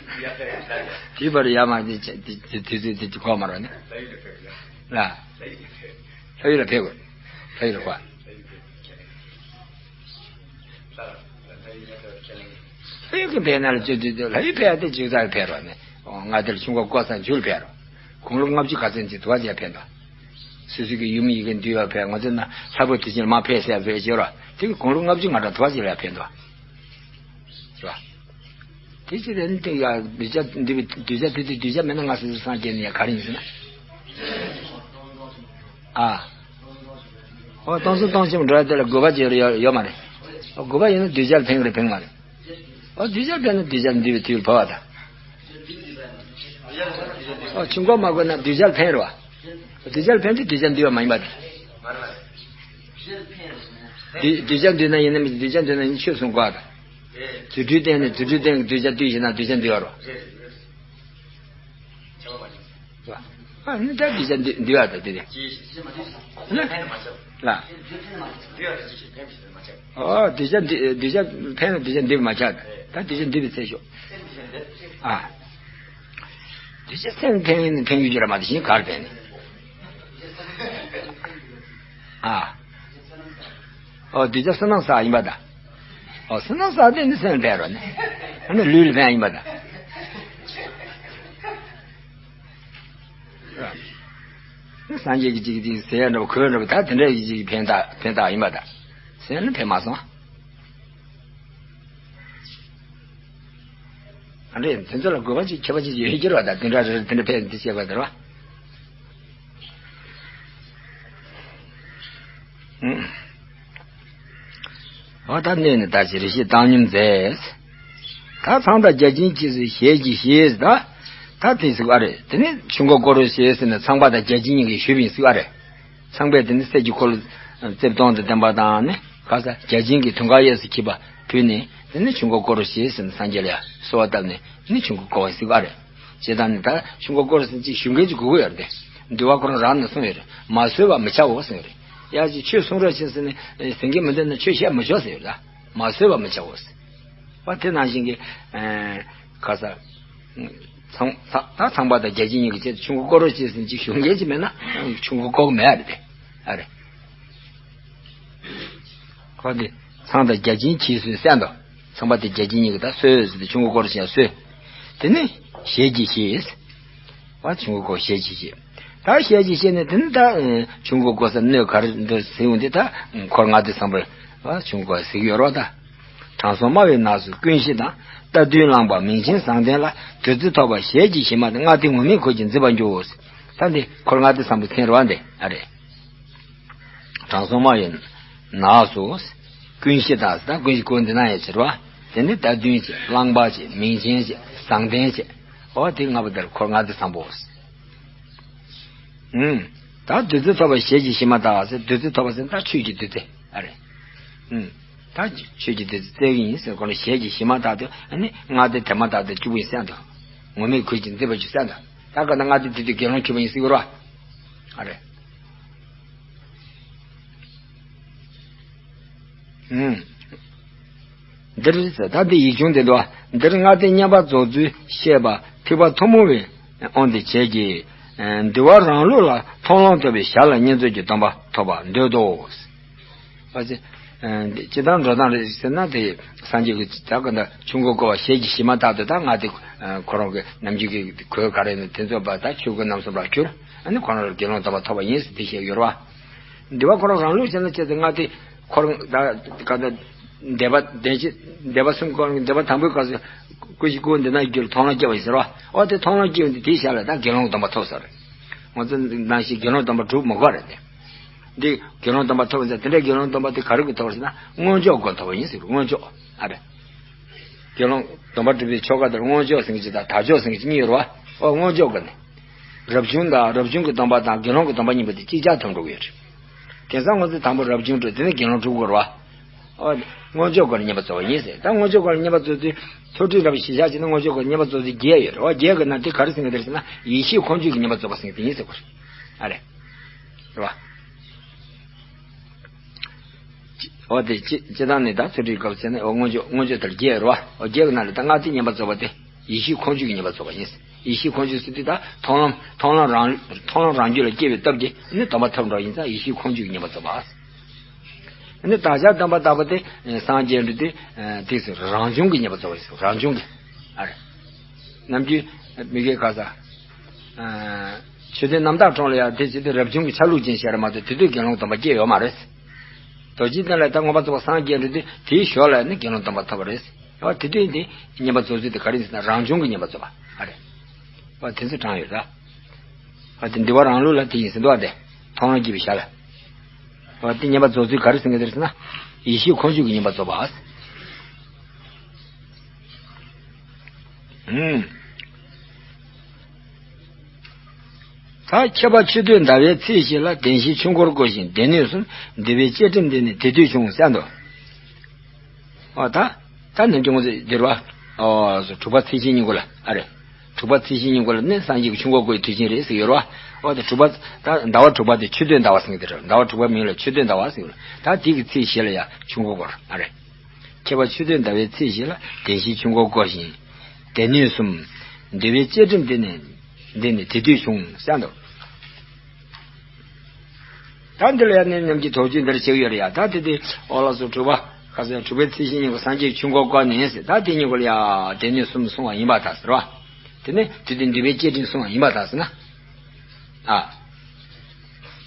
ཡ་ཡ་ཡ། དུས་བར་ཡ་མ་དེ་དེ་དུས་ཚོད་དེ་དུས་གོ་མ་རོ་ནི། ལ། ལྷ་ཡུལ་ལ་ཕེབས་དགོས། ལྷ་ཡུལ་ལ་གོ། ལྷ་ཡུལ་གྱི་ཕན་ན་ལ་བཅོས་དུས་དུས་ལྷ་ཡུལ་ཕན་ཡ་དེ་འཇུག་ཚར་ཕན་རོགས་ནས། ང་དེར་ཆུང་གོ་ཀོ་ས་འཇུག་ཕན་རོགས། དགུང་ལོ་ལྔ་བཅུ་ག་ཚོད་ཅིག་དུ་བ་ཅིག་ཕན་ཏོ། སོ་སོ་གི་ཡུམ་ཡི་གེ་འདུས་པ་ཕན་ང་ཚོ་ན་ལྷ་བུ་དེ་ཅན་མ་ཕན་ཟེར་བས་བྱེད་རོགས་དེ་གི་དགུང་ལོ་ལྔ་བཅུ་ང་གྲངས་དུ་བ་ཅིག་ལ་ཕན་ཏོ། རེད་བ། དེ་ཅི་རེད་ནི་དེ་ཡ་གདུལ་བྱ་འདུལ་བའི་གདུལ་བྱ་དེ་དུས་གདུལ་བྱ་མེད་ན་ང་སོ་སོ་སངས་རྒྱས་ནི་ཡ་ག་རེ་ཡིན་ཟེར་ན། ཨ། ཨོ་སྟོང་གསུམ་སྟོང་ཆེན་པོ་འགྲོ་ཡ་དེ་ལ་དགོས་པ་ཅིག་ཡོད་ཡོད་མ་རེད། ཨོ་དགོས་པ་ཡིན་ན་གདུལ་བྱ་ལ་ཕན་གི་རེད་ཕན་གི་མ་རེད། ཨོ་གདུལ་བྱ་ལ་ཕན་ན་གདུལ་བྱ་འདུལ་བའི་དུས་ལ་བབ་པ་དང་། ཨོ་ཆུང་ཀོ་མ་དགོས་ན་གདུལ་བྱ་ལ་ཕན་རེད་བ། གདུལ་བྱ་ལ་ཕན་དུས་གདུལ་བྱ་འདུལ་བ་མ་ཡིན་པ་དང་། གདུལ་གདུལ་བྱ་འདུལ་ན་ཡིན་ན་མི་གདུལ་བྱ་འདུལ་ན་ཡིན་ཆོས་གསུང་དགོས་པ་དང་། རྫུ་འཕྲུལ་བསྟན་ནས་རྫུ་འཕྲུལ་བསྟན་གདུལ་བྱ་འདུལ་ཞེ་ན་གདུལ་བྱ་འདུལ་བ་རོ། ཨ་ནི་ད་གདུལ་བྱ་འདུལ་འདུལ་བ་དང་དེ་རེད། ལ། ཨོ་གདུལ་བྱ་འདུལ་གདུལ་བྱ་ཕན་ན་གདུལ་བྱ་འདུལ་བ་མ་ཆགས་ད་གདུལ་བྱ་འདུལ་བའི་ཚེ་ཤོག་ཨ། གདུལ་བྱ་སེམས་ཕན་ཡིན་ཕན་ཡོད་རྒྱུ་ར་མ་དེ་བཞིན་གར་ཕན་ནི། ཨ། ཨོ་གདུལ་བྱ་བསོད་ནམས་བསགས་ཡིན་པ་དང་། ཨོ་བསོད་ནམས་བསགས་དེ་ནི་སེམས་ཕན་རོ་ནི། ཨ་ནི་ལུས་ལ་ཕན་ཡིན་པ་དང་། སངས་རྒྱས་ཀྱི་ཅིག་ཅིག་ཟེར་ཡ་འདྲ་བོ་གོས་འདྲ་བོ་ད་དེ་འདྲ་ཡི་ཅིག་ཕན་བཏགས་ཕན་བཏགས་ཡིན་པ་དང་། ཟེར་ན་ཕན་མ་སོང་། ཨ་འདྲས་དེ་ཚོ་ལ་དགོས་པ་ཅིག་ཁྱད་པར་ཅིག་ཡོད་ཀྱི་རེད་བ་དང་དེ་འདྲ་རེད་དེ་འདྲ་ཕན་འདི་བྱས་པ་དེ་རེད་བ། ཨུམ། འོ་ད་གནས་ནས་ད་ཅི་རེ་ཞིག་བཏང་སྙོམས་མཛད། ད་ཚངས་དང་བརྒྱ་བྱིན་གྱིས་སུ་ཞལ་གྱིས་བཞེས་ད། ད་དེ་ཟིག་ཨ་རེད་དེ་ནི་ཆོས་འཁོར་བསྐོར་རོ་ཞེས་ཟེར་ནས་ཚངས་པ་དང་བརྒྱ་བྱིན་གཉིས་ཀྱིས་ཞུས་པ་ཡིན་ཟིག་ཨ་རེད། ཚངས་པས་དེ་ནི་གསེར་གྱི་འཁོར་ལོ་རྩིབས་སྟོང་དུ་བསྟན་པ་དང་ནི་ག་ས་བརྒྱ་བྱིན་གྱིས་དུང་དཀར་གཡས་སུ་འཁྱིལ་པ་ཕུལ་ནས་དེ་ནི་ཆོས་འཁོར་བསྐོར་རོ་ཞེས་ཟེར་ནས་སངས་རྒྱས་ལ་ཡང་གསོལ་བ་བཏབ་ནས་ནི་ཆོས་འཁོར་བསྐོར་བ་ཟིག་ཨ་རེད། ཅེས་དང་ནི་ད་ཆོས་འཁོར་བསྐོར་ཟིན་ཅིག་ཞུ་མཁན་ཅིག་དགོས་ཀྱི་ཡོད་རེད་དེ། འདུལ་བ་ཁོ་རང་རང་ནས་གསུངས་ཡོད་རེད། མ་གསོལ་བ་མི་བྱའོ་གསུངས་ཡོད་རེད། ཡ་ཅིག་ཆོས་གསུང་རོགས་བྱེད་ཟེར་ནས་ཟིན་གྱི་མི་འདུག་ན་ཆོས་བཤད་མི་ཆོག་ཟེར་ཡོད་རེད། མ་གསོལ་བ་མི་བྱའོ་ཟེར། བ་དེ་ནང་བཞིན་གྱི་ཨ་ག་ས་ཚངས་ཚངས་ད་ཚངས་པ་དང་བརྒྱ་བྱིན་གཉིས་ཀྱི་ཆེད་དུ་ཆོས་འཁོར་བསྐོར་རོགས་བྱེད་ཟིན་ཅིག་ཞུ་མཁན་ཅིག་མེད་ན་ཆོས་འཁོར་བསྐོར་གི་མེད་རེད་དེ། ཨ་རེད། ཁོ་དེ་ཚངས་དང་བརྒྱ་བྱིན་གྱིས་སུ་གསན་ཏོ། ཚངས་པ་དེ་བརྒྱ་བྱིན་གཉིས་ཀྱིས་ད་གསོལ་ཟེར་ཏེ་ཆོས་འཁོར་བསྐོར་ཞེས་གསོལ། དེ་ནས་ཞལ་གྱིས་བཞེས། བ་ཆོས་འཁོར་བསྐོར་ཞལ་གྱིས་བཞེས། ད་ཞལ་གྱིས་བཞེས་ནས་དེ་ནས་ད་ཆོས་འཁོར་བསྐོར་ས་སྣོད་ག་རེ་འདུག་ཟེར་ཡོང་དུས་ད་འཁོར་ལྔ་སྡེ་བཟང་པོ་བ་ཆོས་འཁོར་བསྐོར་ཟེར་གྱི་ཡོད་རེད་བ་ད། དྲང་སྲོང་སྨྲ་བའི་ནགས་སུ་ཀུན་གཞི་དང་། རྟ་བདུན་གླང་པ་མིང་ཆེན་བཟང་ལྡན་ལ། བདུད་རྩི་ཐོབ་པ་ཞལ་གྱིས་ཞི་མ་དང་། ལྔ་སྡེ་ངུར་སྨྲིག་གོས་ཀྱིས་མཛེས་པར་འགྱུར། ད་འདི་འཁོར་ལྔ་སྡེ་བཟང་པོ་མཚན་རེད་བ། འདི་ཨ་རེད། དྲང་སྲོང་སྨྲ་བའི་ནགས་སུ་ཀུན་གཞི་དང་། ད་ཀུན་གཞི་ཀུན་འདི་ན་ཡང་ཕྱིར་བ། དེ་ནི་རྟ་བདུན་བྱས། གླང་པ་བྱས། མིང་ཆེན་བྱས། བཟང་ལྡན་བྱས། འོ་དེ་ལྔ་པོ་དེར་འཁོར་ལྔ་སྡེ་བཟང་པོ། ཨུམ། ད་བདུད་རྩི་ཐོབ་པ་ཞལ་གྱིས་ཞི་མ་དང་ཟེར། བདུད་རྩི་ཐོབ་པ་ཟེར་ན་ད་ཆོས་ཀྱི་བདུད་རྩི་ཨ་རེད། ཨུམ། ད་ཆོས་ཀྱི་བདུད་རྩི་སྩལ་གྱི་ཡིན་ཟེར། ཁོ་ན་ཞལ་གྱིས་ཞི་མ་དང་དུ་ཨ་ནི་ལྔ་སྡེ་དེ་མ་དང་དུ་བཅུ་པོ་ཡིན་གསན་དང་། ངུར་སྨྲིག་གོས་ཀྱིས་མཛེས་པར་གྱུར་གསན་དང་། ད་ག་ན་ལྔ་སྡེ་དེ་དུས་དགེ་སློང་གྱུར་པ་ཡིན་ཟེར་གྱི་རེད་བ། ཨ་རེད། ཨུམ། འདིར་ད་འདི་ཡིག་ཆུང་དེ་འདུག་འདིར་ལྔ་སྡེ་བསྙེན་པར་རྫོགས་ཚུལ་བཤད་པ། ཐེག་པ་ཐུན་མོང་བའི་དབང་དུ་བྱས་ཀྱི། འདུལ་བ་རང་ལུགས་ལ་མཐོང་ལམ་ཐོབ་པའི་ཞར་ལ་བསྙེན་རྫོགས་ཀྱི་སྡོམ་པ་ཐོབ་པར་འདོད་དོ། བ་ཅི། སྤྱི་བཏང་འགྲོ་སྟངས་རེད་ཟེར་ན་དེ་སངས་རྒྱས་ཀྱི་ད་ག་འདྲ་ཆོས་འཁོར་བསྐོར་བ་ཞལ་གྱིས་ཞི་མ་ལྟར་དུ། ད་ལྔ་སྡེ་ཁོ་རང་གི་ནམ་རྒྱུན་གྱི་གོས་ག་རེ་ནི་དེ་ཚོ་བ་ད་ཆོས་གོས་རྣམ་གསུམ་ར་གྱུར། ཨ་ནི་ཁོ་རང་ལ་དགེ་སློང་སྡོམ་པ་ཐོབ་པ་ཡིན་ཟེར་དེ་བཤད་ཡོད་རེད་བ། འདི་བ་ཁོ་རང་རང་ལུགས་བྱས་ན་བྱས་ཏེ་ལྔ་སྡེ་ཁོ་རང་ད་ག་འདྲ་འདས་པ་བདེན་བཞི་འདས་པ་གསུམ་ཁོ་རང་འདས་པ་དང་པོའི་སྐབས་སུ་ཀུན་གཞི་ཀུན་འདི་ན་རྒྱུར་མཐོང་ལམ་སྐྱེ་བ་ཡིན་ཟེར་བ། འོ་དེ་མཐོང་ལམ་སྐྱེ་བ་འདི་དེའི་ཞར་ལ་ད་དགེ་སློང་སྡོམ་པ་ཐོབ་ས་རེད། ང་ཚོ་ནང་བཞིན་དགེ་སློང་སྡོམ་པ་སྒྲུབ་མི་དགོས་རེད་དེ། འདི་དགེ་སློང་སྡོམ་པ་ཐོབ་ཟེར། དེ་འདྲའི་དགེ་སློང་སྡོམ་པ་དེ་ག་རེ་གི་ཐོབ་ཟེར་ན་མངོན་ལྕོགས་སྒོ་ཐོབ་པ་ཡིན་ཟེར། མངོན་ལྕོགས་ཨ་རེ། དགེ་སློང་སྡོམ་པ་སྒྲུབ་པའི་ཆོ་ག་དེར་མངོན་ལྕོགས་ཟེར་གྱི་ཅིག་དང་དལ་ལྕོགས་ཟེར་གྱི་ཅིག་གཉིས་ཡོད་རེད་བ། ཨོ་མངོན་ལྕོགས་སྒོ་ནི། རབ་བྱུང་དང་རབ་བྱུང་གི་སྡོམ་པ་དང་དགེ་སློང་གི་སྡོམ་པ་གཉིས་པོ་དེ་ཅིག་ཅར་ཐོབ་འགྲོ་གི་ཡོད་རེད། དེང་སང་ང་ཚོས་དང་པོ་རབ་བྱུང་སྒྲུབ། དེ་ནས་དགེ་སློང་སྒྲུབ་དགོས་རེད་བ། ཨོ། མངོན་ལྕོགས་སྒོ་ནས་བསྙེན་པར་རྫོགས་པ་ཡིན་ཟེར། ད་མངོན་ལྕོགས་སྒོ་ནས་བསྙེན་པར་རྫོགས་ཚུལ་ཐོ་ཊི་རབ་གཞི་བཞག་བྱས་ན་མངོན་ལྕོགས་སྒོ་ནས་བསྙེན་པར་རྫོགས་ཚུལ་བརྒྱད་ཡོད་རེད་བ། བརྒྱད་ཀྱི་ནང་དེ་ག་རེ་ཟེར་གྱི་རེད་ཟེར་ན་ཡེ་ཤེས་ཁོང་ཆུད་ཀྱིས་བསྙེན་པར་རྫོགས་པ་ཟེར་གྱི་དེ་ཡིན་ཟེར་གྱི་རེད། ཨ་རེད། རེད་བ། འོ་དེ་སྤྱི་སྤྱི་བཏང་ནས་ད་ཚུལ་ཁྲིམས་སྐབས་བྱས་ན་འོ་མངོན་ལྕོགས་མངོན་ལྕོགས་དེར་བརྒྱད་རེད་བ། འོ་བརྒྱད་ཀྱི་ནང་ལས་ད་ལྔ་སྡེ་བསྙེན་པར་རྫོགས་པ་དེ་ཡེ་ཤེས་ཁོང་ཆུད་ཀྱིས་བསྙེན་པར་རྫོགས་པ་ཡིན། ཡེ་ཤེས་ཁོང་ཆུད་ཟེར་དུས་ད་མཐོང་ལམ་མཐོང་ལམ་རང་མཐོང་ལམ་རང་རྒྱུད་ལ་སྐྱེ་བའི་སྟོབས་ཀྱིས་ནི་སྡོམ་པ་ཐོབ་འགྲོ་ཡིན་ཙང་ཡེ་ཤེས་ཁོང་ཆུད་ཀྱིས་བསྙེན་པར་རྫོགས་པ། ནི་བདག་ཅག་སྡོམ་པ་ལྟ་བུ་དེ་སངས་རྒྱས་འགྲོ་དུས་དེ་ཚོ་རང་བྱུང་གིས་བསྙེན་པར་རྫོགས་པ་ཡིན། རང་བྱུང་གིས་ཨ་རེ། ནམ་རྒྱུན་མི་དགེ་ཁ་ས། ཆོས་ལྡན་རྣམ་དག་གྲོང་ལ་ཡང་དེ་བྱེད་དུས་རབ་བྱུང་གི་ཆ་ལུགས་ཅན་ཞིག་རེད་མ་གཏོགས་དེ་དུས་དགེ་སློང་སྡོམ་པ་སྐྱེས་ཡོད་མ་རེད། རྡོ་རྗེ་གདན་ལ་ད་མངོན་པར་རྫོགས་པར་སངས་རྒྱས་འགྲོ་དུས་དེའི་ཞོར་ལ་ནི་དགེ་སློང་སྡོམ་པ་ཐོབ་པ་རེད། ཨ་དེ་དུས་འདི་བསྙེན་པར་རྫོགས་ཚུལ་དེ་ག་རེ་ཡིན་ཟེར་ན་རང་བྱུང་གི་བསྙེན་པར་རྫོགས་པ་ཨ་རེད། ཨ་དེ་ཚོ་དྲངས་ཡོད་ད། ཨ་དེ་འདུལ་བ་རང་ལུགས་ལ་དེ་ཡིན་ཟེར་འདུག་ཨ་དེ། མཐོང་ལམ་སྐྱེས་པའི་ཞར་ལ། ཨ་དེ་བསྙེན་པར་རྫོགས་ཚུལ་ག་རེ་ཟེར་གྱི་རེད་ཟེར་ན། ཡེ་ཤེས་ཁོང་ཆུད་ཀྱིས་བསྙེན་པར་རྫོགས་པ། ཨུམ། ད་ཁྱད་པར་མཆོད་བསྟོད་ཟླ་བའི་ཚེས་བཞི་ལ། བདེན་བཞིའི་ཆོས་འཁོར་བསྐོར་ཞིང་སྡེ་སྣོད་གསུམ། འདུལ་བའི་བཅས་ཁྲིམས་དེ་ནི་དེ་དུས་བྱུང་གསུངས་འདུག་ཨོ་ད། ད་ནི་འབྱུང་ཚེ་འདིར་བ། ཨོ་དྲུག་པ་ཚེས་བཞིའི་ཉིན་གུང་ལ་ཨ་རེ། དྲུག་པ་ཚེས་བཞིའི་ཉིན་གུང་ལ་ནི་སངས་རྒྱས་ཀྱི་ཆོས་འཁོར་བསྐོར་བའི་དུས་ཆེན་རེད་ཟེར་ཡོད་རེད་བ། ཨོ་ད་དྲུག་པ། ད་ཟླ་བ་དྲུག་པ་དེ་མཆོད་བསྟོད་ཟླ་བ་ཟེར་གྱི་དེ་རེད། ཟླ་བ་དྲུག་པ་མིང་ལ་མཆོད་བསྟོད་ཟླ་བ་ཟེར་གྱི་རེད། ད་དེ་གི་ཚེས་བཞི་ལ་ཡ་ཆོས་འཁོར་བསྐོར་ཨ་རེ། ཁྱད་པར་མཆོད་བསྟོད་ཟླ་བའི་ཚེས་བཞི་ལ། བདེན་བཞིའི་ཆོས་འཁོར་བསྐོར་ཞིང་། སྡེ་སྣོད་གསུམ། འདུལ་བའི་བཅས་ཁྲིམས་དེ་ནི། འདི་ནི་དེ་དུས་བྱུང་གསུངས་འདུག་ད་འདི་ལ་ཡང་ནི་ནམ་གྱི་དོགས་གཅོད་འདིར་བྱེད་ཡོད་རེད་ཡ། ད་དེ་དུས་ཨོ་ལགས་སོ་དྲུག་པ་ཁ་སང་དྲུག་པའི་ཚེས་བཞི་ཉིན་གུང་སངས་རྒྱས་ཆོས་འཁོར་བསྐོར་ནས་ཟེར། ད་དེ་ཉིན་གུང་ལ་ཡ་སྡེ་སྣོད་གསུམ་གསུངས་པ་ཡིན་པར་ཐལ་ཟེར་བ། དེ་ནས་དེ་དུས་འདུལ་བའི་བཅས་ཁྲིམས་གསུངས་པ་ཡིན་པར་ཐལ་ཟེར་ན། ཨ།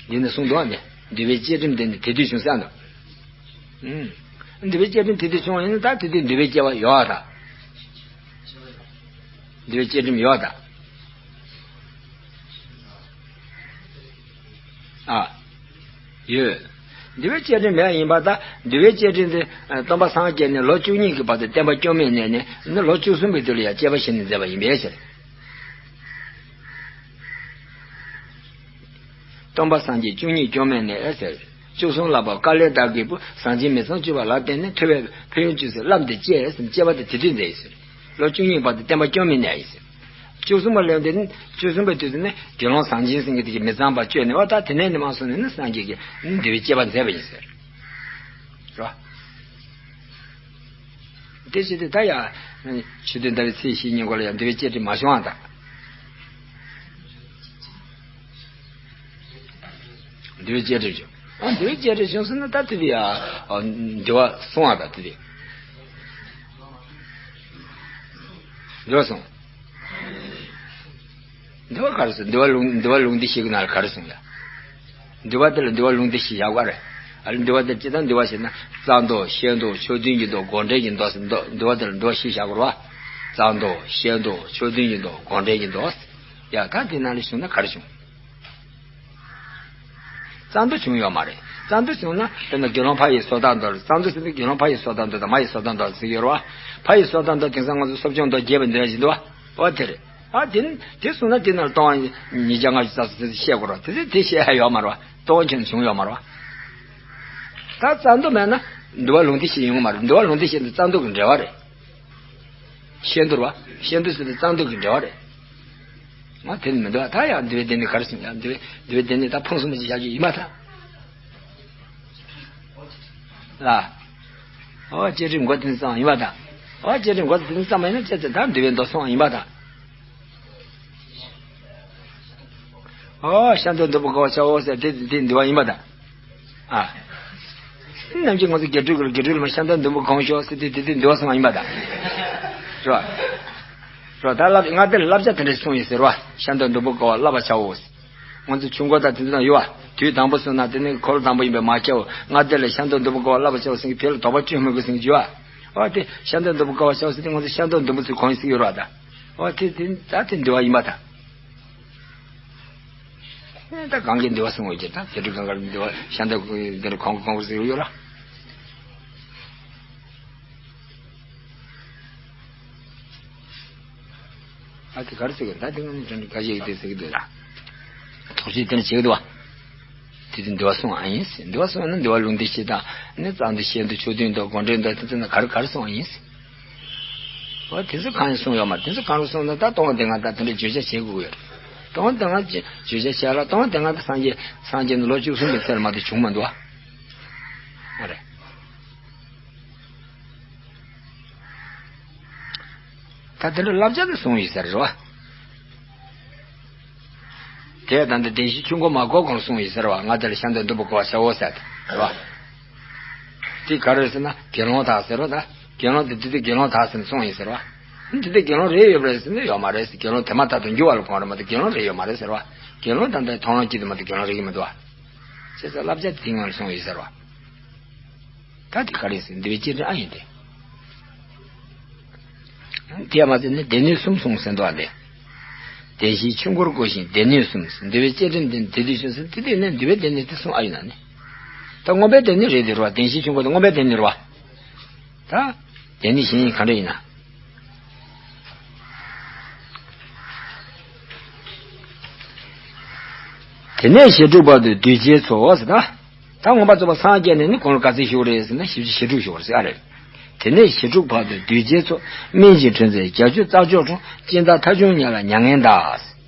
འདི་ནི་གསུངས་འདུག་ཨ་ནི། འདུལ་བའི་བཅས་ཁྲིམས་དེ་ནི་དེ་དུས་བྱུང་གསུངས་འདུག་ཨུམ། འདུལ་བའི་བཅས་ཁྲིམས་དེ་དུས་བྱུང་ཡིན་ན་ད་དེ་དུས་འདུལ་བའི་བཅས་པ་ཡོད་ཨ་ད། འདུལ་བའི་བཅས་ཁྲིམས་ཡོད་ཨ་ད། ཨ། ཡོད། འདུལ་བའི་བཅས་ཁྲིམས་མེད་ཡིན་པ་ད། འདུལ་བའི་བཅས་ཁྲིམས་དེ་སྟོན་པ་སངས་རྒྱས་ནས་ལོ་བཅུ་གཉིས་ཀྱི་བར་དུ་བསྟན་པ་སྐྱོང་མི་གནས་ནས་ནི་ལོ་བཅུ་གསུམ་པའི་དུས་ལ་ཡང་བཅས་པ་བྱས་ནས་མཛད་པ་ཡིན་པས་ཟེར། སྟོན་པ་སངས་རྒྱས་བཅུ་གཉིས་སྐྱོང་མི་གནས་ཟེར། བཅུ་གསུམ་ལ་བབ་དཀའ་ལས་དག་གི་བུ། ཟང་ཟིང་མི་གཙང་བཅུ་པ་ལ་བརྟེན་ནས། ཐོས་པའི་ཕན་ཡོན་བཅུ་ཟད་བླམ་དེ་བཅས་ཟེར། བཅས་པ་དེ་དེ་དུས་མཛད་ཡིན་ཟེར། ལོ་བཅུ་གཉིས་བར་དུ་བསྟན་པ་སྐྱོང་མི་གནས་ཡིན་ཟེར། བཅུ་གསུམ་པ་ལས་དེ་ནི་བཅུ་གསུམ་པའི་དུས་སུ་ནི་དགེ་སློང་ཟང་ཟིང་ཟེར་མཁན་དེ་གིས་མི་གཙང་བ་བཅོས་ནས། འོ་ད་དེ་ནས་ནི་མ་སོང་ནས་ནི་སངས་རྒྱས་ཀྱིས་ནི་འདུལ་བའི་བཅས་པ་མཛད་པ་ཡིན་ཟེར། རོ། དེ་བྱས་ཏེ་ད་ཡ། མཆོད་བསྟོད་ཟླ་བའི་ཚེས་བཞིའི་ཉིན་གུང་ལ་ཡང་འདུལ་བའི་བཅས་ཁྲིམས་མ་བྱུང་བ་དང་། འདུལ་བའི་བཅས་ཁྲིམས་བྱུང་། ཨ་འདུལ་བའི་བཅས་ཁྲིམས་བྱུང་ཟེར་ན་ད་དེ་དུས་ཡ། འདུལ་བ་གསུངས་པ་དང་དེ་དུས། འདུལ་བ་གསུངས། འདུལ་བ་ག་རེ་གསུངས། འདུལ་བ་ལུང་འདུལ་བ་ལུང་སྡེ་བཞི་གི་ནང་ལ་ག་རེ་གསུངས་ཡ། འདུལ་བ་དེ་ལ་འདུལ་བ་ལུང་སྡེ་བཞི་བཞག་པ་རེད། ཨ་ལས་འདུལ་བ་དེ་ཅི་ལྟར་འདུལ་བ་ཞེ་ན། རྩ་མདོ་ཤེས་མདོ་ཆོས་བདུན་གྱི་མདོ་དགོངས་འགྲེལ་གྱི་མདོ་ཟེར་མདོ་འདུལ་བ་དེ་ལ་འདུལ་བ་བཞི་བཞག་དགོས་རེད་བ། རྩ་མདོ་ཤེས་མདོ་ཆོས་བདུན་གྱི་མདོ་དགོངས་འགྲེལ་གྱི་མདོ། ཡ་ད་དེ་ནང་ལ་བྱུང་ན་ག་རེ་བྱུང་། རྩ་མདོ་བྱུང་ཡོད་མ་རེད། རྩ་མདོ་བྱུང་ན་དཔེར་ན་དགེ་སློང་ཕ་ཡི་སོ་ཐར་མདོ་ལ། རྩ་མདོ་ཟེར་ན་དགེ་སློང་ཕ་ཡི་སོ་ཐར་མདོ་དང་མ་ཡི་སོ་ཐར་མདོ་ཟེར་གྱི་ཡོད་རེད་བ། ཕ་ཡི་སོ་ཐར་མདོ་དེང་སང་ང་ཚོ་གསོ་སྦྱོང་མདོ་རྒྱས་པའི་མདོ་ཡང་བཞིན་དུ་བ། འོ་དེ་རེད། ཨ་དེ་ནི་དེ་སོང་ན་དེ་ནང་ལ་སྟོང་པ་ཉིས་བརྒྱ་ལྔ་བཅུ་རྩ་གསུམ་ཟེར་བཤད་དགོས་རེད། དེ་ཚེ་དེ་བཤད་ཡ་ཡོད་མ་རེད་བ། སྟོང་པ་ཁྱོན་བྱུང་ཡོད་མ་རེད་བ། ད་རྩ་མདོ་མེད་ན་འདུལ་བ་ལུང་སྡེ་བཞི་ཡོང་གི་མ་རེད། འདུལ་བ་ལུང་སྡེ་བཞི་དེ་རྩ་མདོ་གི་འགྲེལ་བ་རེད། ཤེས་མདོ་རེད་བ། ཤེས་མདོ་ཟེར་དེ་རྩ་མདོ་གི་འགྲེལ་བ་རེད། ང་དེ་ནི་མི་འདུག་ད་ཡང་འདུལ་བའི་སྡེ་སྣོད་ག་རེ་ཟེར་ཡང་འདུལ་བའི་འདུལ་བའི་སྡེ་སྣོད་ད་ཕུང་གསུམ་གྱི་བཞག་རྒྱུ་ཡིན་པ་ད། ལ། ཨོ་བཅད་ཁྲིད་མགོ་དེ་ནས་བརྩམས་ཡིན་པ་ད། ཨོ་བཅད་ཁྲིད་མགོ་དེ་ནས་བརྩམས་ཡིན་ན་བཅད་ཚེ་ད་འདུལ་བའི་མདོ་སོང་ཡིན་པ་ད། ཨོ་ཤ་འདོད་འདུན་པ་བསྐོར་བ་བྱའོ་ཟེར་དེ་དེ་འདུལ་བ་ཡིན་པ་ད། ཨ། ནམ་རྒྱུན་ང་ཚོ་དགེ་ཕྲུག་གི་དགེ་ཕྲུག་ལ་མ་ཤ་འདོད་འདུན་པ་སྐོང་ཤོག་ཟེར་དུས་དེ་དུས་འདུལ་བ་སོང་བ་ཡིན་པ་དང་། རོ། རོ་ད་བསླབ་ང་དེ་ལ་བསླབ་བྱ་དེ་འདྲ་གསུངས་ཡོད་ཟེར་བ། ཤ་འདོད་འདུན་པ་བསྐོར་བ་བསླབ་པར་བྱའོ། ང་ཚོ་ཆུང་ཀུ་དང་དེ་ཚོ་ཡོད་བ། དུས་དང་པོ་སོང་ན་དེ་ནི་འཁོར་དང་པོ་ཡིན་པས་མ་ཁྱབ། ང་དེ་ལ་ཤ་འདོད་འདུན་པ་བསྐོར་བ་བསླབ་པར་བྱའོ་ཟེར་གྱི་དེ་ལ་དོགས་པ་བཅོས་མི་དགོས་ཟེར་གྱི་ཡོད་བ། འོ་དེ་ཤ་འདོད་འདུན་པ་བསྐོར་བ་བྱའོ་ཟེར་དུས་ང་ཚོ་ཤ་འདོད་འདུན་པ་ཚོས་གོང་ཡིན་ཟེར་གྱི་ཡོད་ར་ད། འོ་དེ་དེ་ད་དེ་འདུལ་བ་ཡིན་པ་དང་། ད་གང་གི་འདུལ་བ་གསུང་བ་ཅིག་ད་དེ་འདྲ་གང་གར་འདུལ་བ་ཤ་འདོད་འདི་འདྲ་གོང་གོང་གོང་ཟེར་ཡོད་ར། ཨ་དེ་ག་རེ་ཟེར་གི་ད་དེ་ང་ནི་དྲན་ག་ཞིག་དེ་ཟེར་གི་འདུག་ད། དོགས་གཅོད་དེ་འདྲ་བྱེད་གི་འདུག་བ། དེ་དུས་འདུལ་བ་གསུང་བ་ཡིན་ཟེར། འདུལ་བ་གསུང་བ་ན་འདུལ་བ་ལུང་སྡེ་བཞི་དང་ནི་རྩ་མདོ་ཤེས་མདོ་ཆོས་བདུན་མདོ་དགོངས་འགྲེལ་མདོ་དེ་ཚོ་ན་ག་རེ་ག་རེ་གསུང་བ་ཡིན་ཟེར། འོ་དེ་ཚོ་གང་ཡང་གསུངས་ཡོད་མ་རེད། དེ་ཚོ་གང་རུ་གསུངས་ན་ད་སྟོང་པ་དེ་སྔ་ད་དེ་འདྲའི་བརྗོད་བྱ་བྱེད་དགོས་ཀྱི་ཡོད་རེད། སྟོང་པ་དེ་སྔ་བརྗོད་བྱ་བྱས་ལ་སྟོང་པ་དེ་སྔ་ད་སངས་རྒྱས་སངས་རྒྱས་ནི་ལོ་བཅུ་གསུམ་གྱི་ཚེ་ལ་མ་གཏོགས་བྱུང་མ་འདུག་བ། ཨ་རེད། ད་དེ་འདྲ་བསླབ་བྱ་དེ་གསུངས་ཡོད་ས་རེད་བ། དེ་ད་ལྟ་བདེན་བཞིའི་ཆོས་འཁོར་མ་བསྐོར་གོང་གསུངས་ཡོད་ཟེར་བ། ང་དེ་ལ་ཤ་འདོད་འདུན་པ་བསྐོར་བ་བྱའོ་ཟེར་ཏེ་རེད་བ། དེ་ག་རེ་ཟེར་ན་དགེ་སློང་དག་ཟེར་བ་ད། དགེ་སློང་དེ་དེ་དེ་དགེ་སློང་དག་ཟེར་ནས་གསུངས་ཡོད་ཟེར་བ། དེ་དེ་དགེ་སློང་རེད་ཡོད་པ་རེད་ཟེར་ན་ཡོད་མ་རེད་ཟེར། དགེ་སློང་དེ་མ་ཐག་ཏུ་འགྱུར་བ་ལ་གོང་རེད་མ་གཏོགས་དགེ་སློང་རེད་ཡོད་མ་རེད་ཟེར་བ། དགེ་སློང་དང་དེ་མཐོང་ལམ་གཅིག་ཏུ་མ་གཏོགས་དགེ་སློང་རེད་ཀྱི་མི་འདུག་བ། བྱས་ཙང་བསླབ་བྱ་དེ་ངོས་ནས་གསུངས་ཡོད་ཟེར་བ། ད་དེ་ག་རེ་ཟེར་འདུལ་བའི་བཅས་དྲིན་ཨ་ཡིན་ཏེ། དེ་མ་ཟད་ནི་སྡེ་སྣོད་གསུམ་གསུངས་ཟིན་འདུག་ཨ་ལས། བདེན་བཞིའི་ཆོས་འཁོར་བསྐོར་ཞིང་སྡེ་སྣོད་གསུམ། འདུལ་བའི་བཅས་དྲིན་དེ་དེ་དུས་ཤོད་ཟིན་དེ་དུས་ནས་འདུལ་བའི་སྡེ་སྣོད་དེ་གསུངས་ཨ་ཡིན་ན་ནི། ད་མངོན་པའི་སྡེ་སྣོད་རེད་དེ་རུ་བ། བདེན་བཞིའི་ཆོས་འཁོར་དེ་མངོན་པའི་སྡེ་སྣོད་རུ་བ། ད། སྡེ་སྣོད་གཞན་ཡིན་ག་འདྲ་ཡིན་ན། དེ་ནས་ཞི་ཁྲོའི་བར་དུ་གདུལ་བྱའི་ཚོགས་ཟེར་ད། ད་མངོན་པ་རྫོགས་པ་སངས་རྒྱས་ནས་ནི་གང་ལ་ག་ཚོད་ཞུགས་རེད་ཟེར་ན་བཞི་བཅུ་ཞེ་དྲུག་ཞུགས་རེད་ཟེར་ཨ་རེད། དེ་ནས་ཞི་ཁྲོའི་བར་དུ་གདུལ་བྱའི་ཚོགས། སྨན་གྱི་འཕྲུལ་མཛད་བརྒྱད་ཅུ་རྩ་བཅུ་འཁྲུངས། སྦྱིན་བདག་ཐ་ཆུང་ཉག་ལ་མྱ་ངན་འདས། ཨ་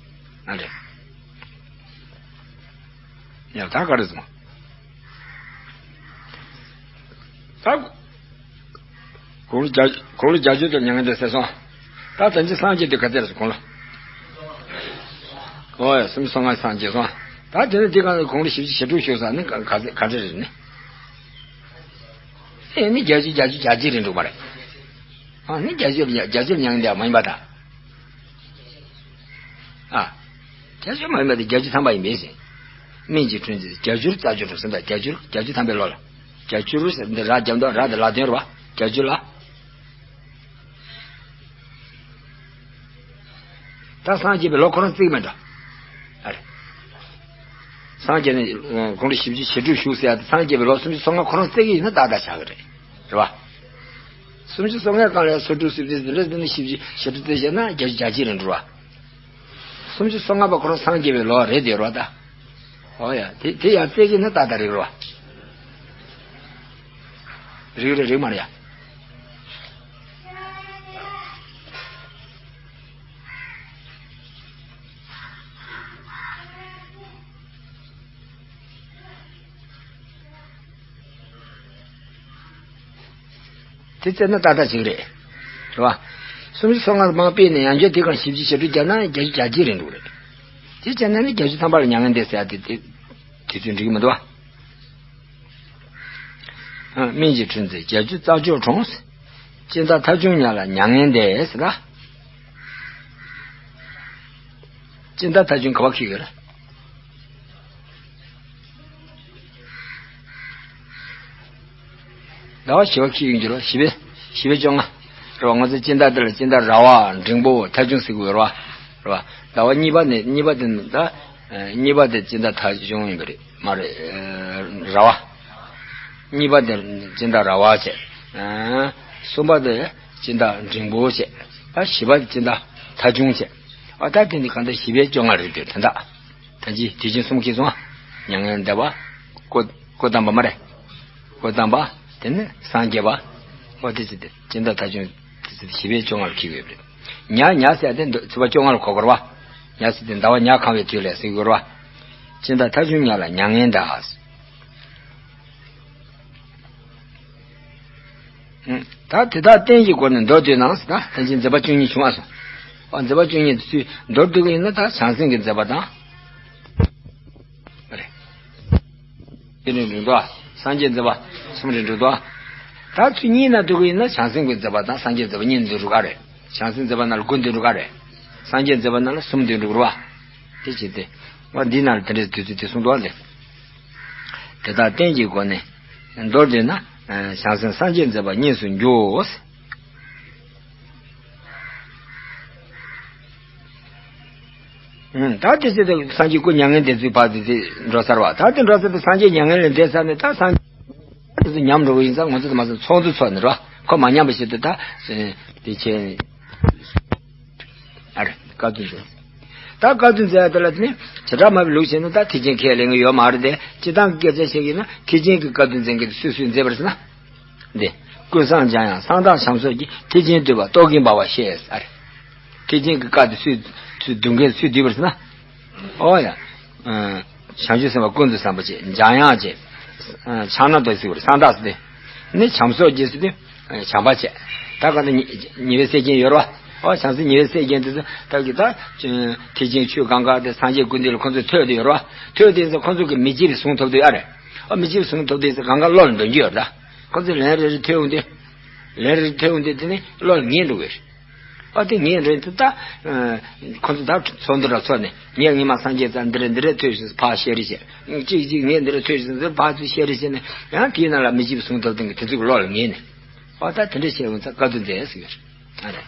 རེད། ཡང་ད་ག་རེ་ཟེར་ན། ད། དགུང་ལོ་བརྒྱད་དགུང་ལོ་བརྒྱད་ཅུ་དེ་མྱ་ངན་འདས་ཟེར་སོང་། ད་དེ་ཚེ་སངས་རྒྱས་དུས་ག་ཚོད་རེད་དགུང་ལོ། ཨོ་ཡ་སུམ་ཅུ་སོ་ལྔ་སངས་རྒྱས་སོང་། ད་དེ་ནས་དེ་གང་དགུང་ལོ་བཞི་བཅུ་ཞེ་དྲུག་བཞུགས་ས་ནི་ག་ག་ག་འདྲ་རེད་ནི། ཨེ་ནི་བརྒྱད་ཅུ་བརྒྱད་ཅུ་གྱ་གཅིག་རེད་འགྲོ་མ་རེད། ཨ་ནི་བརྒྱད་ཅུ་བརྒྱད་ཅུ་མྱ་ངན་འདས་མ་ཡིན་པ་དང་། ཨ། བརྒྱད་ཅུ་མ་ཡིན་པ་དེ་བརྒྱད་ཅུ་ཐམ་པ་ཡིན་པས་ཟེར། སྨན་གྱི་འཕྲུལ་མཛད་བརྒྱད་ཅུ་རྩ་བཅུ་འཁྲུངས་ཟེར་ད་བརྒྱད་ཅུ་བརྒྱད་ཅུ་ཐམ་པའི་ལོ་ལ། བརྒྱད་ཅུ་རུ་ཟེར་འདི་ར་རྒྱབ་མདོག་ར་དེ་ལ་དོན་རུ་བ་བརྒྱད་ཅུ་ལ། ད་སངས་རྒྱས་པའི་ལོ་ཁོ་རང་བརྩི་གི་མེད་འགྲོ། ཨ་རེ། སངས་རྒྱས་ནས་དགུང་ལོ་བཞི་བཅུ་ཞེ་དྲུག་བཞུགས་ཟེར་ཡ་དེ་སངས་རྒྱས་པའི་ལོ་སུམ་ཅུ་སོ་ལྔ་ཁོ་རང་བརྩི་གི་ཡིན་ན་ཏག་ཏག་ཆགས་ཀྱི་རེད། རེད་བ། སུམ་ཅུ་སོ་ལྔའི་སྒང་ལ་ཡང་སོ་དྲུག་སུམ་ཅུ་འདི་འདྲ་འདི་ནི་བཞི་བཅུ་ཞེ་དྲུག་བརྩིས་བྱས་ན་བརྒྱད་ཅུ་གྱ་གཅིག་རེད་འགྲོ་བ། སུམ་ཅུ་སོ་ལྔ་པ་ཁོ་རང་སངས་རྒྱས་པའི་ལོ་རེད་དེ་རོ་ད། ཨོ་ཡ་དེ་དེ་ཡང་བརྩི་གི་ན་ཏག་ཏག་རེད་རོ། རིག་རེད་རིག་མ་རེད་ཡ། དེ་བཙལ་ན་ཏག་ཏག་ཅིག་རེད། རེད་བ། སུམ་ཅུ་སོ་ལྔ་མར་སྤེལ་ནས་ཡང་བསྐྱར་དེ་གང་བཞི་བཅུ་ཞེ་དྲུག་བརྒྱབ་ན་བརྒྱད་ཅུ་གྱ་གཅིག་རེད་འདུག་རེད། དེ་བྱས་ན་ནི་བརྒྱད་ཅུ་ཐམ་པ་ལ་མྱ་ངན་འདས་ཟེར་ཡ་དེ་དེ་དུས་ཚོད་འགྲིག་གི་མི་འདུག་བ། སྨན་གྱི་འཕྲུལ་མཛད་བརྒྱད་ཅུ་རྩ་བཅུ་འཁྲུངས། སྦྱིན་བདག་ཐ་ཆུང་ཉག་ལ་མྱ་ངན་འདས་ཟེར་ད། སྦྱིན་བདག་ཐ་ཆུང་ག་བ་ཁྱི་ཡོད་རེད། ཟླ་བ་བཞི་པ་ཁྱེར་ཡོང་རྒྱུ་རེད་བ། བཞི་པའི་བཞི་པའི་བཅོ་ལྔ་རེད་བ། ང་ཚོའི་སྤྱི་ཟླ་འདི་ལ་སྤྱི་ཟླ་ར་བ་འབྲིང་པོ་ཐ་ཆུང་ཟེར་གྱི་ཡོད་རེད་བ། རེད་བ། ཟླ་བ་གཉིས་པ་ནས་གཉིས་པ་དེ་ནི་ད་གཉིས་པ་དེ་སྤྱི་ཟླ་ཐ་ཆུང་ཡིན་པ་རེད། མ་རེད། ར་བ། གཉིས་པ་དེ་སྤྱི་ཟླ་ར་བ་བྱས། གསུམ་པ་དེ་སྤྱི་ཟླ་འབྲིང་པོ་བྱས། ད་བཞི་པ་སྤྱི་ཟླ་ཐ་ཆུང་བྱས། ཨ་ད་དེ་ནི་གང་ལྟར་བཞི་པའི་བཅོ་ལྔ་རེད་འདུག་དེ་འདྲ། ད་ཅི་དུས་ཆེན་གསུམ་གྱིས་སོང་། མྱ་ངན་འདས་པ། སྐུ་སྐུ་བལྟམས་པ་མ་རེད། སྐུ་བལྟམས་པ། དེ་ནི་སངས་རྒྱས་པ། ཨོ་དེ་ཚོ་དེ་སྤྱི་ཟླ་ཐ་ཆུང་དེ་ཚོ་བཞི་པའི་བཅོ་ལྔ་ལ་འཁེལ་ཡོད་པ་རེད། ཉ་ཉ་ཟེར་དེ་འདི་ཚེས་པ་བཅོ་ལྔ་ལ་གོ་དགོས་རེད་བ། ཉ་ཟེར་དེ་ཟླ་བ་ཉ་གང་བའི་དུས་ལ་ཟེར་དགོས་རེད་བ། སྤྱི་ཟླ་ཐ་ཆུང་ཉ་ལ་མྱ་ངན་འདས། ད་དེ་དག་རྟེན་གྱི་སྒོ་ནས་མདོར་བསྡུས་ན་ཟེར་ན། ད་ཅི་མཛད་པ་བཅུ་གཉིས་བྱུང་བ་སོང་། ཨ་མཛད་པ་བཅུ་གཉིས་དེ་ཚོའི་མདོར་བསྡུ་གི་ཡིན་ན་ད་བྱང་སེམས་ཀྱི་མཛད་པ་དང་། རེད། དེ་ནས་འགྲོ་འདུག་སངས་རྒྱས་མཛད་པ་གསུམ་རེ་འགྲོ་འདུག་ད་ཚུལ་གཉིས་ན་བསྡུ་གི་ཡིན་ན་བྱང་སེམས་ཀྱི་མཛད་པ་དང་སངས་རྒྱས་མཛད་པ་གཉིས་འདུ་འགྲོ་ག་རེད། བྱང་སེམས་མཛད་པ་ནང་ལ་དགུ་འདུ་འགྲོ་ག་རེད། སངས་རྒྱས་མཛད་པ་ནང་ལ་གསུམ་འདུ་འགྲོ་གི་རེད་བ། དེ་བྱས་ཏེ། ང་འདི་ནང་ལ་དེ་འདྲའི་དུས་ཚོད་དེ་གསུངས་འདུག་ལེ། དེ་དག་རྟེན་གྱི་སྒོ་ནས་མདོར་བསྡུས་ན། བྱང་སེམས་སངས་རྒྱས་མཛད་པ་གཉིས་སུ་འགྱུར། ད་དེ་ཚེ་དེ་སངས་རྒྱས་སྐུ་མྱ་ངན་འདས་ཚུལ་བར་དུ་དེ་འགྲོ་ཚར་བ། ད་དེ་འགྲོ་ཚར་དུས་སངས་རྒྱས་མྱ་ངན་ལས་འདས་ཚར་ནས་ད་སངས་རྒྱས་དེ་ཚོ་ཉམས་འགྲོ་གི་ཡིན་ཙང་ང་ཚོ་དེ་མ་ཚད་ཚོགས་འདུ་ཚོགས་ནས་རོ། ཁོ་མ་ཉམས་པ་ཞིག་ཏུ་ད་དེ་བྱས། ཨ་རེ་བཀའ་བསྡུ་མཛད། ད་བཀའ་བསྡུ་མཛད་ཡ་དེ་ལ་དེ་ནི་བྱེ་བྲག་སྨྲ་བའི་ལུགས་བྱས་ན་ད་ཐེག་ཆེན་ཁས་ལེན་གྱི་ཡོད་མ་རེད་དེ། སྤྱིར་བཏང་གི་སྐད་ཆ་བཤད་ཀྱི་ན་ཐེག་ཆེན་གྱི་བཀའ་བསྡུ་མཛད་མཁན་དེ་སུས་སུས་མཛད་པ་རེད་ཟེར་ན། འདི། ཀུན་བཟང་འཇམ་དབྱངས་གསང་བདག་བྱམས་སོགས་ཀྱིས་ཐེག་ཆེན་བསྟོད་པ་རྟོག་གེ་འབར་བ་ཞེས་ཟེར། ཐེག་ཆེན་གྱི་བཀའ་དེ་སུས་སུས་བསྡུ་མཁན་སུས་བསྡུས་པ་རེད་ཟེར་ན། ཨོ་ཡ། བྱང་ཆུབ་སེམས་དཔའ་ཀུན་ཏུ་བཟང་པོ་བྱས། འཇམ་དབྱངས་བྱས། ཕྱག་ན་རྡོ་རྗེ་ཟེར་བ་རེད། གསང་བདག་ཟེར་དེ། ནི་བྱམས་སོགས་ཀྱིས་ཟེར་དུས། བྱམས་པ་བྱས། ད་ག་ད་ཉེ་ཉེ་བའི་སྲས་ཆེན་ཡོད་རེད་བ། ཨོ་བྱང་སེམས་ཉེ་བའི་སྲས་ཆེན་དེ་ཚོ་ད་གི་ད། ཐེག་ཆེན་ཆོས་གང་ག་དེ་སངས་རྒྱས་ཀུན་འདུས་ལ་ཁོང་ཚོས་ཐོས་དེ་ཡོད་རེད་བ། ཐོས་དེ་ཚོ་ཁོང་ཚོ་གི་མི་བརྗེད་པའི་གཟུངས་ཐོབ་དུས་ཨ་རེད། ཨོ་མི་བརྗེད་པའི་གཟུངས་ཐོབ་དུས་ཚོ་གང་ག་བློ་ལ་འདོན་རྒྱུ་ཡོད་རེད་ད། ཁོང་ཚོས་ལན་རེ་རེ་ཐོས་འོང་དུས། ལན་རེ་རེ་ཐོས་འོང་དུས་དེ་ནི་བློ་ལ་ངེས་འགྲོ་གི་རེད། ཨ་དེ་ངས་རེད་དེ་ད། ཁོ་ཚོ་ད་ཚོགས་འདུ་ར་ཚོགས་ནས་ངས་སྔོན་མ་སངས་རྒྱས་རྩ་འདི་རེད་འདི་རེད་ཐོས་ཤིང་ཕར་བཤད་རེས་བྱས། གཅིག་གཅིག་ངས་འདི་རེད་ཐོས་ཤིང་འདི་ཕར་ཚུར་བཤད་རེས་བྱས་ནས་ཡང་དེའི་ནང་ལ་མི་བརྗེད་པའི་གཟུངས་ཐོབ་སྟེང་གི་དེ་ཚོ་གི་བློ་ལ་ངེས་ནས། ཨ་ད་དེ་འདྲ་བཤད་འོང་ཙང་བཀའ་བསྡུ་མཛད་ཟེར་གི་རེད། ཨ་རེད།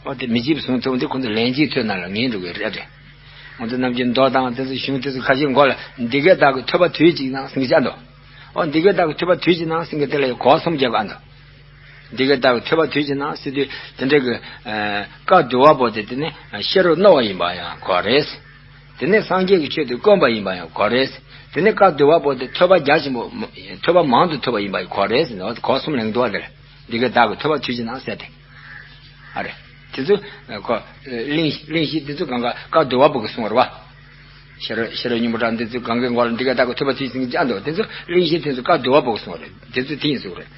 ཨ་དེ་མི་བརྗེད་པའི་གཟུངས་ཐོབ་འདི་ཁོ་ཚོ་ལན་གཅིག་ཐོས་ན་ལ་ངེས་འགྲོ་གི་རེད་རེད། ང་ཚོ་ནམ་རྒྱུན་མདོ་དང་དེ་ཚོ་གཞུང་དེ་ཚོ་ཁ་ཤས་མགོ་ལ་འདི་སྐད་བདག་གིས་ཐོས་པ་དུས་གཅིག་ན་ཟེར་གི་བྱ་འདུག་ཨོ་འདི་སྐད་བདག་གིས་ཐོས་པ་དུས་གཅིག་ན་ཟེར་གི་དེ་ལ་ཡང་གོ་གསུམ་རྒྱག་ག་འདུག་འདི་སྐད་བདག་གིས་ཐོས་པ་དུས་གཅིག་ན་ཟེར་དུས་དེ་འདྲ་གི། བཀའ་བསྡུ་བ་པོ་དེ་དེ་ནི་ཤེས་རབ་རྣོ་བ་ཡིན་པ་ཡང་གོ་རེད། དེ་ནི་སངས་རྒྱས་ཀྱི་ཆོས་དེ་དཀོན་པ་ཡིན་པ་ཡང་གོ་རེད། དེ་ནི་བཀའ་བསྡུ་བ་པོ་དེ་ཐོས་པ་རྒྱ་ཆེན་པོ། ཐོས་པ་མང་དུ་ཐོས་པ་ཡིན་པ་ཡང་གོ་རེད་ཟེར་ནས་གོ་གསུམ་ལེན་འདུག་བ་དེར། འདི་སྐད་བདག་གིས་ཐོས་པ་དུས་གཅིག་ན་ཟེར་ཏེ། ཨ་རེ། དེ་ཚོ། ཁོ། གླེང་གཞི་གླེང་གཞི་དེ་ཚོ་གང་ག་བཀའ་བསྡུ་བ་པོ་གིས་གསུངས་པ་རེད་བ། ཤེས་རབ་ཤེས་རབ་སྙིང་པོ་གྲགས་འདི་ཚོ་གང་གའི་མགོ་ལ་འདི་སྐད་བདག་གིས་ཐོས་པ་དུས་གཅིག་ན་ཅང་འདུག་དེ་ཚོ་གླེང་གཞི་དེ་ཚོ་བཀའ་བསྡུ་བ་པོ་གིས་གསུངས་པ་རེད། དེ་ཚོ་དེ་ཡིན་ཟེར་བ་རེད།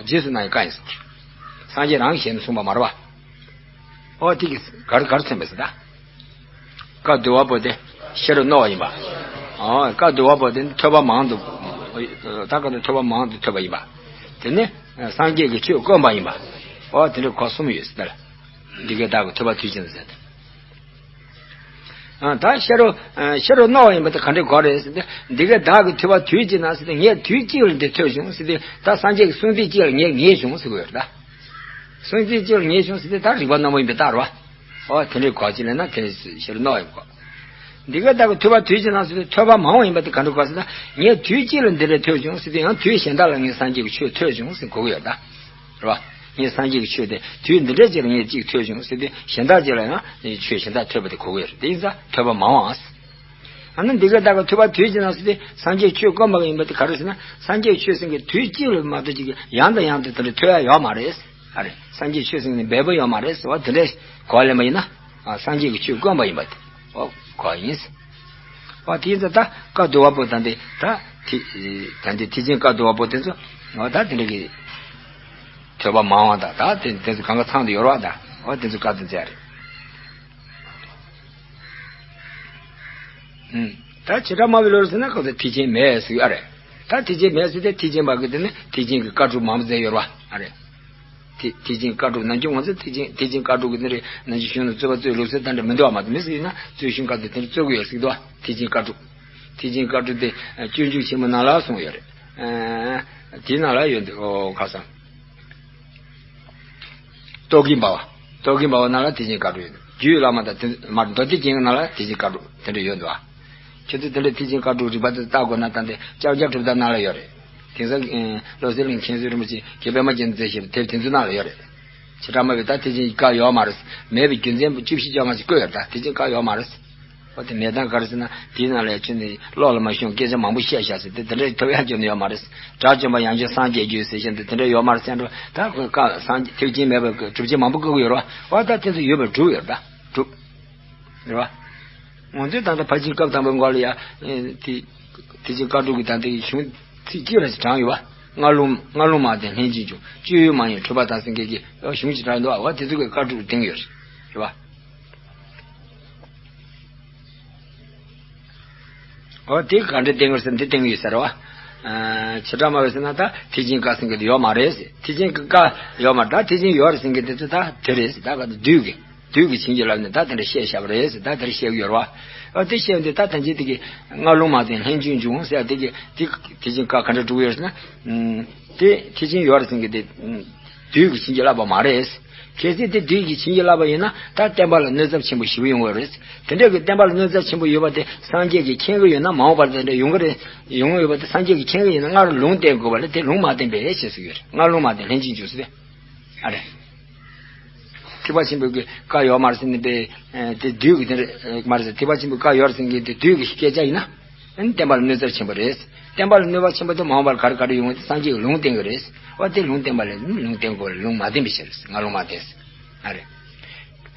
རྗེས་སུ་གནང་བའི་བཀའ་ཡིན་ཟེར། སངས་རྒྱས་རང་གིས་ཞལ་ནས་གསུངས་པ་མ་རེད་བ། ཨོ་དེ་གིས་གར་གར་མཚོན་པས་ཟེར་ད། བཀའ་བསྡུ་བ་པོ་དེ་ཤེས་རབ་རྣོ་བ་ཡིན་པ། ཨོ་བཀའ་བསྡུ་བ་པོ་དེ་ཐོས་པ་མང་དུ། ད་ག་ནས་ཐོས་པ་མང་དུ་ཐོས་པ་ཡིན་པ། དེ་ནི་སངས་རྒྱས་ཀྱི་ཆོས་དཀོན་པ་ཡིན་པ། ཨོ་དེ་འདྲ་གོ་གསུམ་ཡོད་ཟེར་ད། འདི་སྐད་བདག་གིས་ཐོས་པ་དུས་གཅིག་ན་ཟེར་ད། ད་ཤེས་རབ་ཤེས་རབ་རྣོ་བ་ཡིན་པ་དེ་ག་འདྲས་གོ་རེད་ཟེར་ཏེ། འདི་སྐད་བདག་གིས་ཐོས་པ་དུས་གཅིག་ན་ཟེར་ཏེ་ངས་དུས་གཅིག་ལ་འདི་ཐོས་བྱུང་ཟེར་ཏེ། ད་སངས་རྒྱས་ཀྱི་གསུང་ཚིག་གཅིག་ལ་ངས་ངེས་བྱུང་ཟེར་དགོས་ཡོད་རེད་ད། གསུང་ཚིག་གཅིག་ལ་ངེས་བྱུང་ཟེར་ཏེ་ད་རིག་པ་རྣོན་པོ་ཡིན་པའི་རྟགས་རེད་བ། ཨོ་དེ་འདྲའི་གོ་གཅིག་ལ་ན་དེ་ཤེས་རབ་རྣོ་བ་ཡིན་གོ། འདི་སྐད་བདག་གིས་ཐོས་པ་དུས་གཅིག་ན་ཟེར་ཏེ་ཐོས་པ་མང་བ་ཡིན་པ་དེ་ག་འདྲ་གོ་ཟེར་ན། ངས་དུས་གཅིག་ལ་འདི་འདྲ་ཐོས་བྱུང་ཟེར་ཏེ་ཡང་དུས་གཞན་དག་ལ་ངས་སངས་རྒྱས་ཀྱི་ཆོས་ཐོས་བྱུང་ཟེར་གོ་གི་ཡོད་ད། རེད་བ། ངས་སངས་རྒྱས་ཀྱི་ཆོས་དེ་དུས་འདི་འདྲ་ཅིག་ལ་ངས་གཅིག་ཐོས་བྱུང་ཟེར་ཏེ་གཞན་དག་ཅིག་ལ་ཡང་ཆོས་གཞན་དག་ཐོས་པ་དེ་གོ་གི་ཡོད་རེད། དེ་ཡིན་ཙང་ཐོས་པ་མང་བ། ཨ་ནི་འདི་སྐད་བདག་གིས་ཐོས་པ་དུས་གཅིག་ན་ཟེར་ཏེ་སངས་རྒྱས་ཆོས་དཀོན་པ་ཡིན་པ་དེ་ག་རེ་ཟེར་ན། སངས་རྒྱས་ཆོས་ཟེར་མཁན་དུས་གཅིག་ལ་མ་གཏོགས་ཅིག་ཡང་དང་ཡང་དུ་དེ་འདྲ་ཐོས་ཡ་ཡོད་མ་རེད། ཨ་རེ། སངས་རྒྱས་ཆོས་ཟེར་མཁན་འབེལ་པོ་ཡོད་མ་རེད་ཟེར་བ་དེ་འདྲ་གོ་ལེན་པ་ཡིན་ན། ཨ་སངས་རྒྱས་ཀྱི་ཆོས་དཀོན་པ་ཡིན་པ་དེ། ཨོ་གོ་ཡིན། ཨོ་དེ་ཡིན་ཙང་ད་བཀའ་བསྡུ་བ་པོ་ད་འདི་ད་དེ་ད་འདི་ཐེག་ཆེན་བཀའ་བསྡུ་བ་པོ་དེ་ཚོ་ཨོ་ད་དེ་འདྲ་གི་ཐོས་པ་མང་བ་དང་ད་དེ་དེ་ཚོ་གང་ག་ཚང་དུ་ཡོད་རེད་བ། ད་ཨོ་དེ་ཚོ་བཀའ་བསྡུ་མཛད་རེད། ཨུམ། ད་བྱེ་བྲག་སྨྲ་བའི་ལུགས་ཟེར་ན་ཁོ་ཚོ་ཐེག་ཆེན་མེད་ཟེར་གི་ཨ་རེད། ད་ཐེག་ཆེན་མེད་ཟེར་ཏེ་ཐེག་ཆེན་པ་གི་དེ་ནི་ཐེག་ཆེན་གི་བཀའ་སྒྲུབ་མང་པོ་མཛད་ཡོད་རེད་བ་ཨ་རེད། ཐེག་ཐེག་ཆེན་བཀའ་སྒྲུབ་ནམ་རྒྱུན་ང་ཚོ་ཐེག་ཆེན་ཐེག་ཆེན་བཀའ་སྒྲུབ་ཀྱི་འདི་རེད་ནམ་རྒྱུན་གཞུང་ནས་རྩོད་པ་རྩོད་ལུགས་སྲོལ་དེ་འདྲ་མི་འདུག་བ། མ་གཏོགས་མི་ཟེར་ཡིན་ན་རྩོད་གཞུང་བཀའ་སྒྲུབ་དེ་འདྲ་རྩོད་ཀྱི་ཡོད་ཟེར་གི་འདུག་བ། ཐེག་ཆེན་བཀའ་སྒྲུབ། ཐེག་ཆེན་བཀའ་སྒྲུབ་དེ་སྤྱོད་འཇུག་ཆེན་མོ་ནང་ལ་གསུངས་ཡོད་རེད། ཨ། དེའི་ནང་ལ་ཡོད་འདུག་ཨོ་ཁ་སང་། རྟོག་གེ་འབར་བ། རྟོག་གེ་འབར་བ་ནང་ལ་ཐེག་ཆེན་བཀའ་དྲུག་ཡོད་འདུག་རྒྱུད་བླ་མ་དང་དེ་མར་མདོ་སྡེ་རྒྱན་གྱི་ནང་ལ་ཐེག་ཆེན་བཀའ་དྲུག་དེ་འདྲ་ཡོད་འདུག་ཨ། ཁྱེད་ཚོས་དེ་འདྲ་ཐེག་ཆེན་བཀའ་དྲུག་རིག་པ་དེ་བལྟ་དགོས་ན་ད་འདི་ལྕགས་བྱང་གྲུབ་མཐའ་ནང་ལ་ཡོད་རེད། དེང་སང་ཨེ་བློ་གསལ་གླིང་མཁན་ཟུར་རིན་པོ་ཆེ་དགེ་འཕེལ་མ་རྒྱལ་མཚན་ཞེས་པ་དེབ་དེ་ཚོའི་ནང་ལ་ཡོད་རེད། བྱེ་བྲག་སྨྲ་བའི་ད་ཐེག་ཆེན་བཀའ་ཡོད་མ་རེད། མེད་པའི་རྒྱུ་མཚན་བཅུ་བཞི་བཅོ་ལྔ་ཞིག་བཀོད་ཡོད་རེད། ད་ཐེག་ཆེན་བཀའ་ཡོད་མ་རེད། འོ་དེ་མེད་སྟངས་ག་རེ་ཟེར་ན་དེའི་ནང་ལ་ཁྱོད་ནི་བློ་ལ་མ་ཤོང་སྐད་ཆ་མང་པོ་བཤད་བཞག་ཟེར་དེ་དེ་འདྲའི་ཐོབ་ཡག་ཁྱོན་ནས་ཡོད་མ་རེད། དགྲ་བཅོམ་པ་ཡང་བྱོན་སངས་རྒྱས་རྒྱུད་ཟེར་བཞིན་དུ་དེ་འདྲ་ཡོད་མ་རེད་ཟེར་འགྲོ། ད་ཁོས་བཀའ་སངས་རྒྱས་ཐེག་ཆེན་མེད་པའི་གྲུབ་ཆེན་མང་པོ་བཀོད་ཀྱི་ཡོད་རེད་བ། འོ་ད་དེ་ཚོ་ཡོད་པར་གྲུབ་ཡོད་རེད་ད་གྲུབ། རེད་བ། ང་ཚོས་ད་ལྟ་ཕར་ཕྱིན་སྐབས་དང་པོའི་མགོ་ལ་ཡ། ཨེ་དེ། དེ་ཕྱིན་བཀའ་དྲུག་གི་ད་ལྟའི་གཞུང་ཚིག་གཅིག་ལ་ཞིག་དྲངས་ཡོད་བ། སྔ་ལུང་སྔ་ལུང་མ་བསྟན་ལྷན་ཅིག་འབྱུང་། སྤྱོད་ཡུལ་མ་ཡིན་འཁྲུལ་པ་དག་ཟེར་མཁན་གྱི་གཞུང་ཞིག་དྲངས་འདུག་བ། དེ་ཚོ་གི་བཀའ་དྲུག་བསྟན་ཡོད་རེད་བ། འོ་དེ་ག་འདྲ་བསྟན་དགོས་ཟེར་འདི་བསྟན་ཡོད་ཟེར་བ། ཨ། བྱེ་བྲག་སྨྲ་བས་ཟེར་ན་ད་ཐེག་ཆེན་བཀའ་ཟེར་མཁན་དེ་ཡོད་མ་རེད་ཟེར། ཐེག་ཆེན་བཀའ་ཡོད་མ་རེད། ད་ཐེག་ཆེན་ཡོད་རེད་ཟེར་མཁན་དེ་ཚོ་ད་དེ་རེད་ཟེར། ད་ག་ཚོད་བདུད་ཀྱི་བདུད་ཀྱིས་བྱིན་གྱིས་བརླབས་ནས་ད་དེ་འདྲ་བཤད་བཞག་པ་རེད་ཟེར། ད་དེ་འདྲ་བཤད་ཀྱི་ཡོད་རེད་བ། ཨ་དེ་བཤད་འདི་ད་ཐམས་ཅད་དེ་གི་སྔ་ལུང་མ་བསྟན་ལྷན་ཅིག་འབྱུང་ཟེར་དེ་གི་དེ་ཐེག་ཆེན་བཀའ་ག་འདྲ་དྲུག་ཡོད་ཟེར་ན། དེ་ཐེག་ཆེན་ཡོད་རེད་ཟེར་མཁན་དེ། བདུད་ཀྱིས་བྱིན་གྱིས་བརླབས་པ་མ་རེད། གལ་སྲིད་དེ་བདུད་ཀྱིས་བྱིན་གྱིས་བརླབས་པ་ཡིན་ན་ད་བསྟན་པ་ལ་གནོད་ཚབས་ཆེན་པོ་ཞེ་པོ་ཡོང་གི་རེད། དེ་འདྲ་གི་བསྟན་པ་ལ་གནོད་ཚབས་ཆེན་པོ་ཡོད་པ་དེ་སངས་རྒྱས་ཀྱིས་མཁྱེན་གྱི་ཡོད་ན་མ་འོངས་པར་དེ་འདྲ་ཡོང་གི་རེད། ཡོང་གི་ཡོད་པ་དེ་སངས་རྒྱས་ཀྱིས་མཁྱེན་གྱི་ཡིན་ན་སྔར་ལུང་བསྟན་དགོས་པ་ལས་དེ་ལུང་མ་བསྟན་པས་ཞེས་གསུངས་ཡོད་རེད། སྔར་ལུང་མ་བསྟན་ལྷན་ཅིག་འབྱུང་ཟེར་ཏེ། ཨ་རེད། ཐེག་པ་ཆེན་པོའི་གི་བཀའ་ཡོད་མ་རེད་ཟེར་ནས་པས། དེ་བདུད་ཀྱི་དེ་རེད་མ་རེད་ཟེར། ཐེག་པ་ཆེན་པོའི་བཀའ་ཡོད་རེད་ཟེར་མཁན་དེ་བདུད་ཀྱི་སྐད་ཆ་ཡིན་ན། ཨ་ནི་བསྟན་པ་ལ་གནོད་ཚབས་ཆེན་པོ་རེད། བསྟན་པ་ལ་གནོད་པ་ཆེན་པོ་དེ་མ་འོངས་པར་ག་རེ་ག་རེ་ཡོང་བ་དེ་སངས་རྒྱས་ཀྱི་ལུང་བསྟན་གྱི་རེད། འོ་དེ་ལུང་བསྟན་པ་ལས་ལུང་བསྟན་དགོས་ལུང་མ་བསྟན་པའི་ཕྱིར་སྔ་ལུང་མ་བསྟན་ཟེར། ཨ་རེད།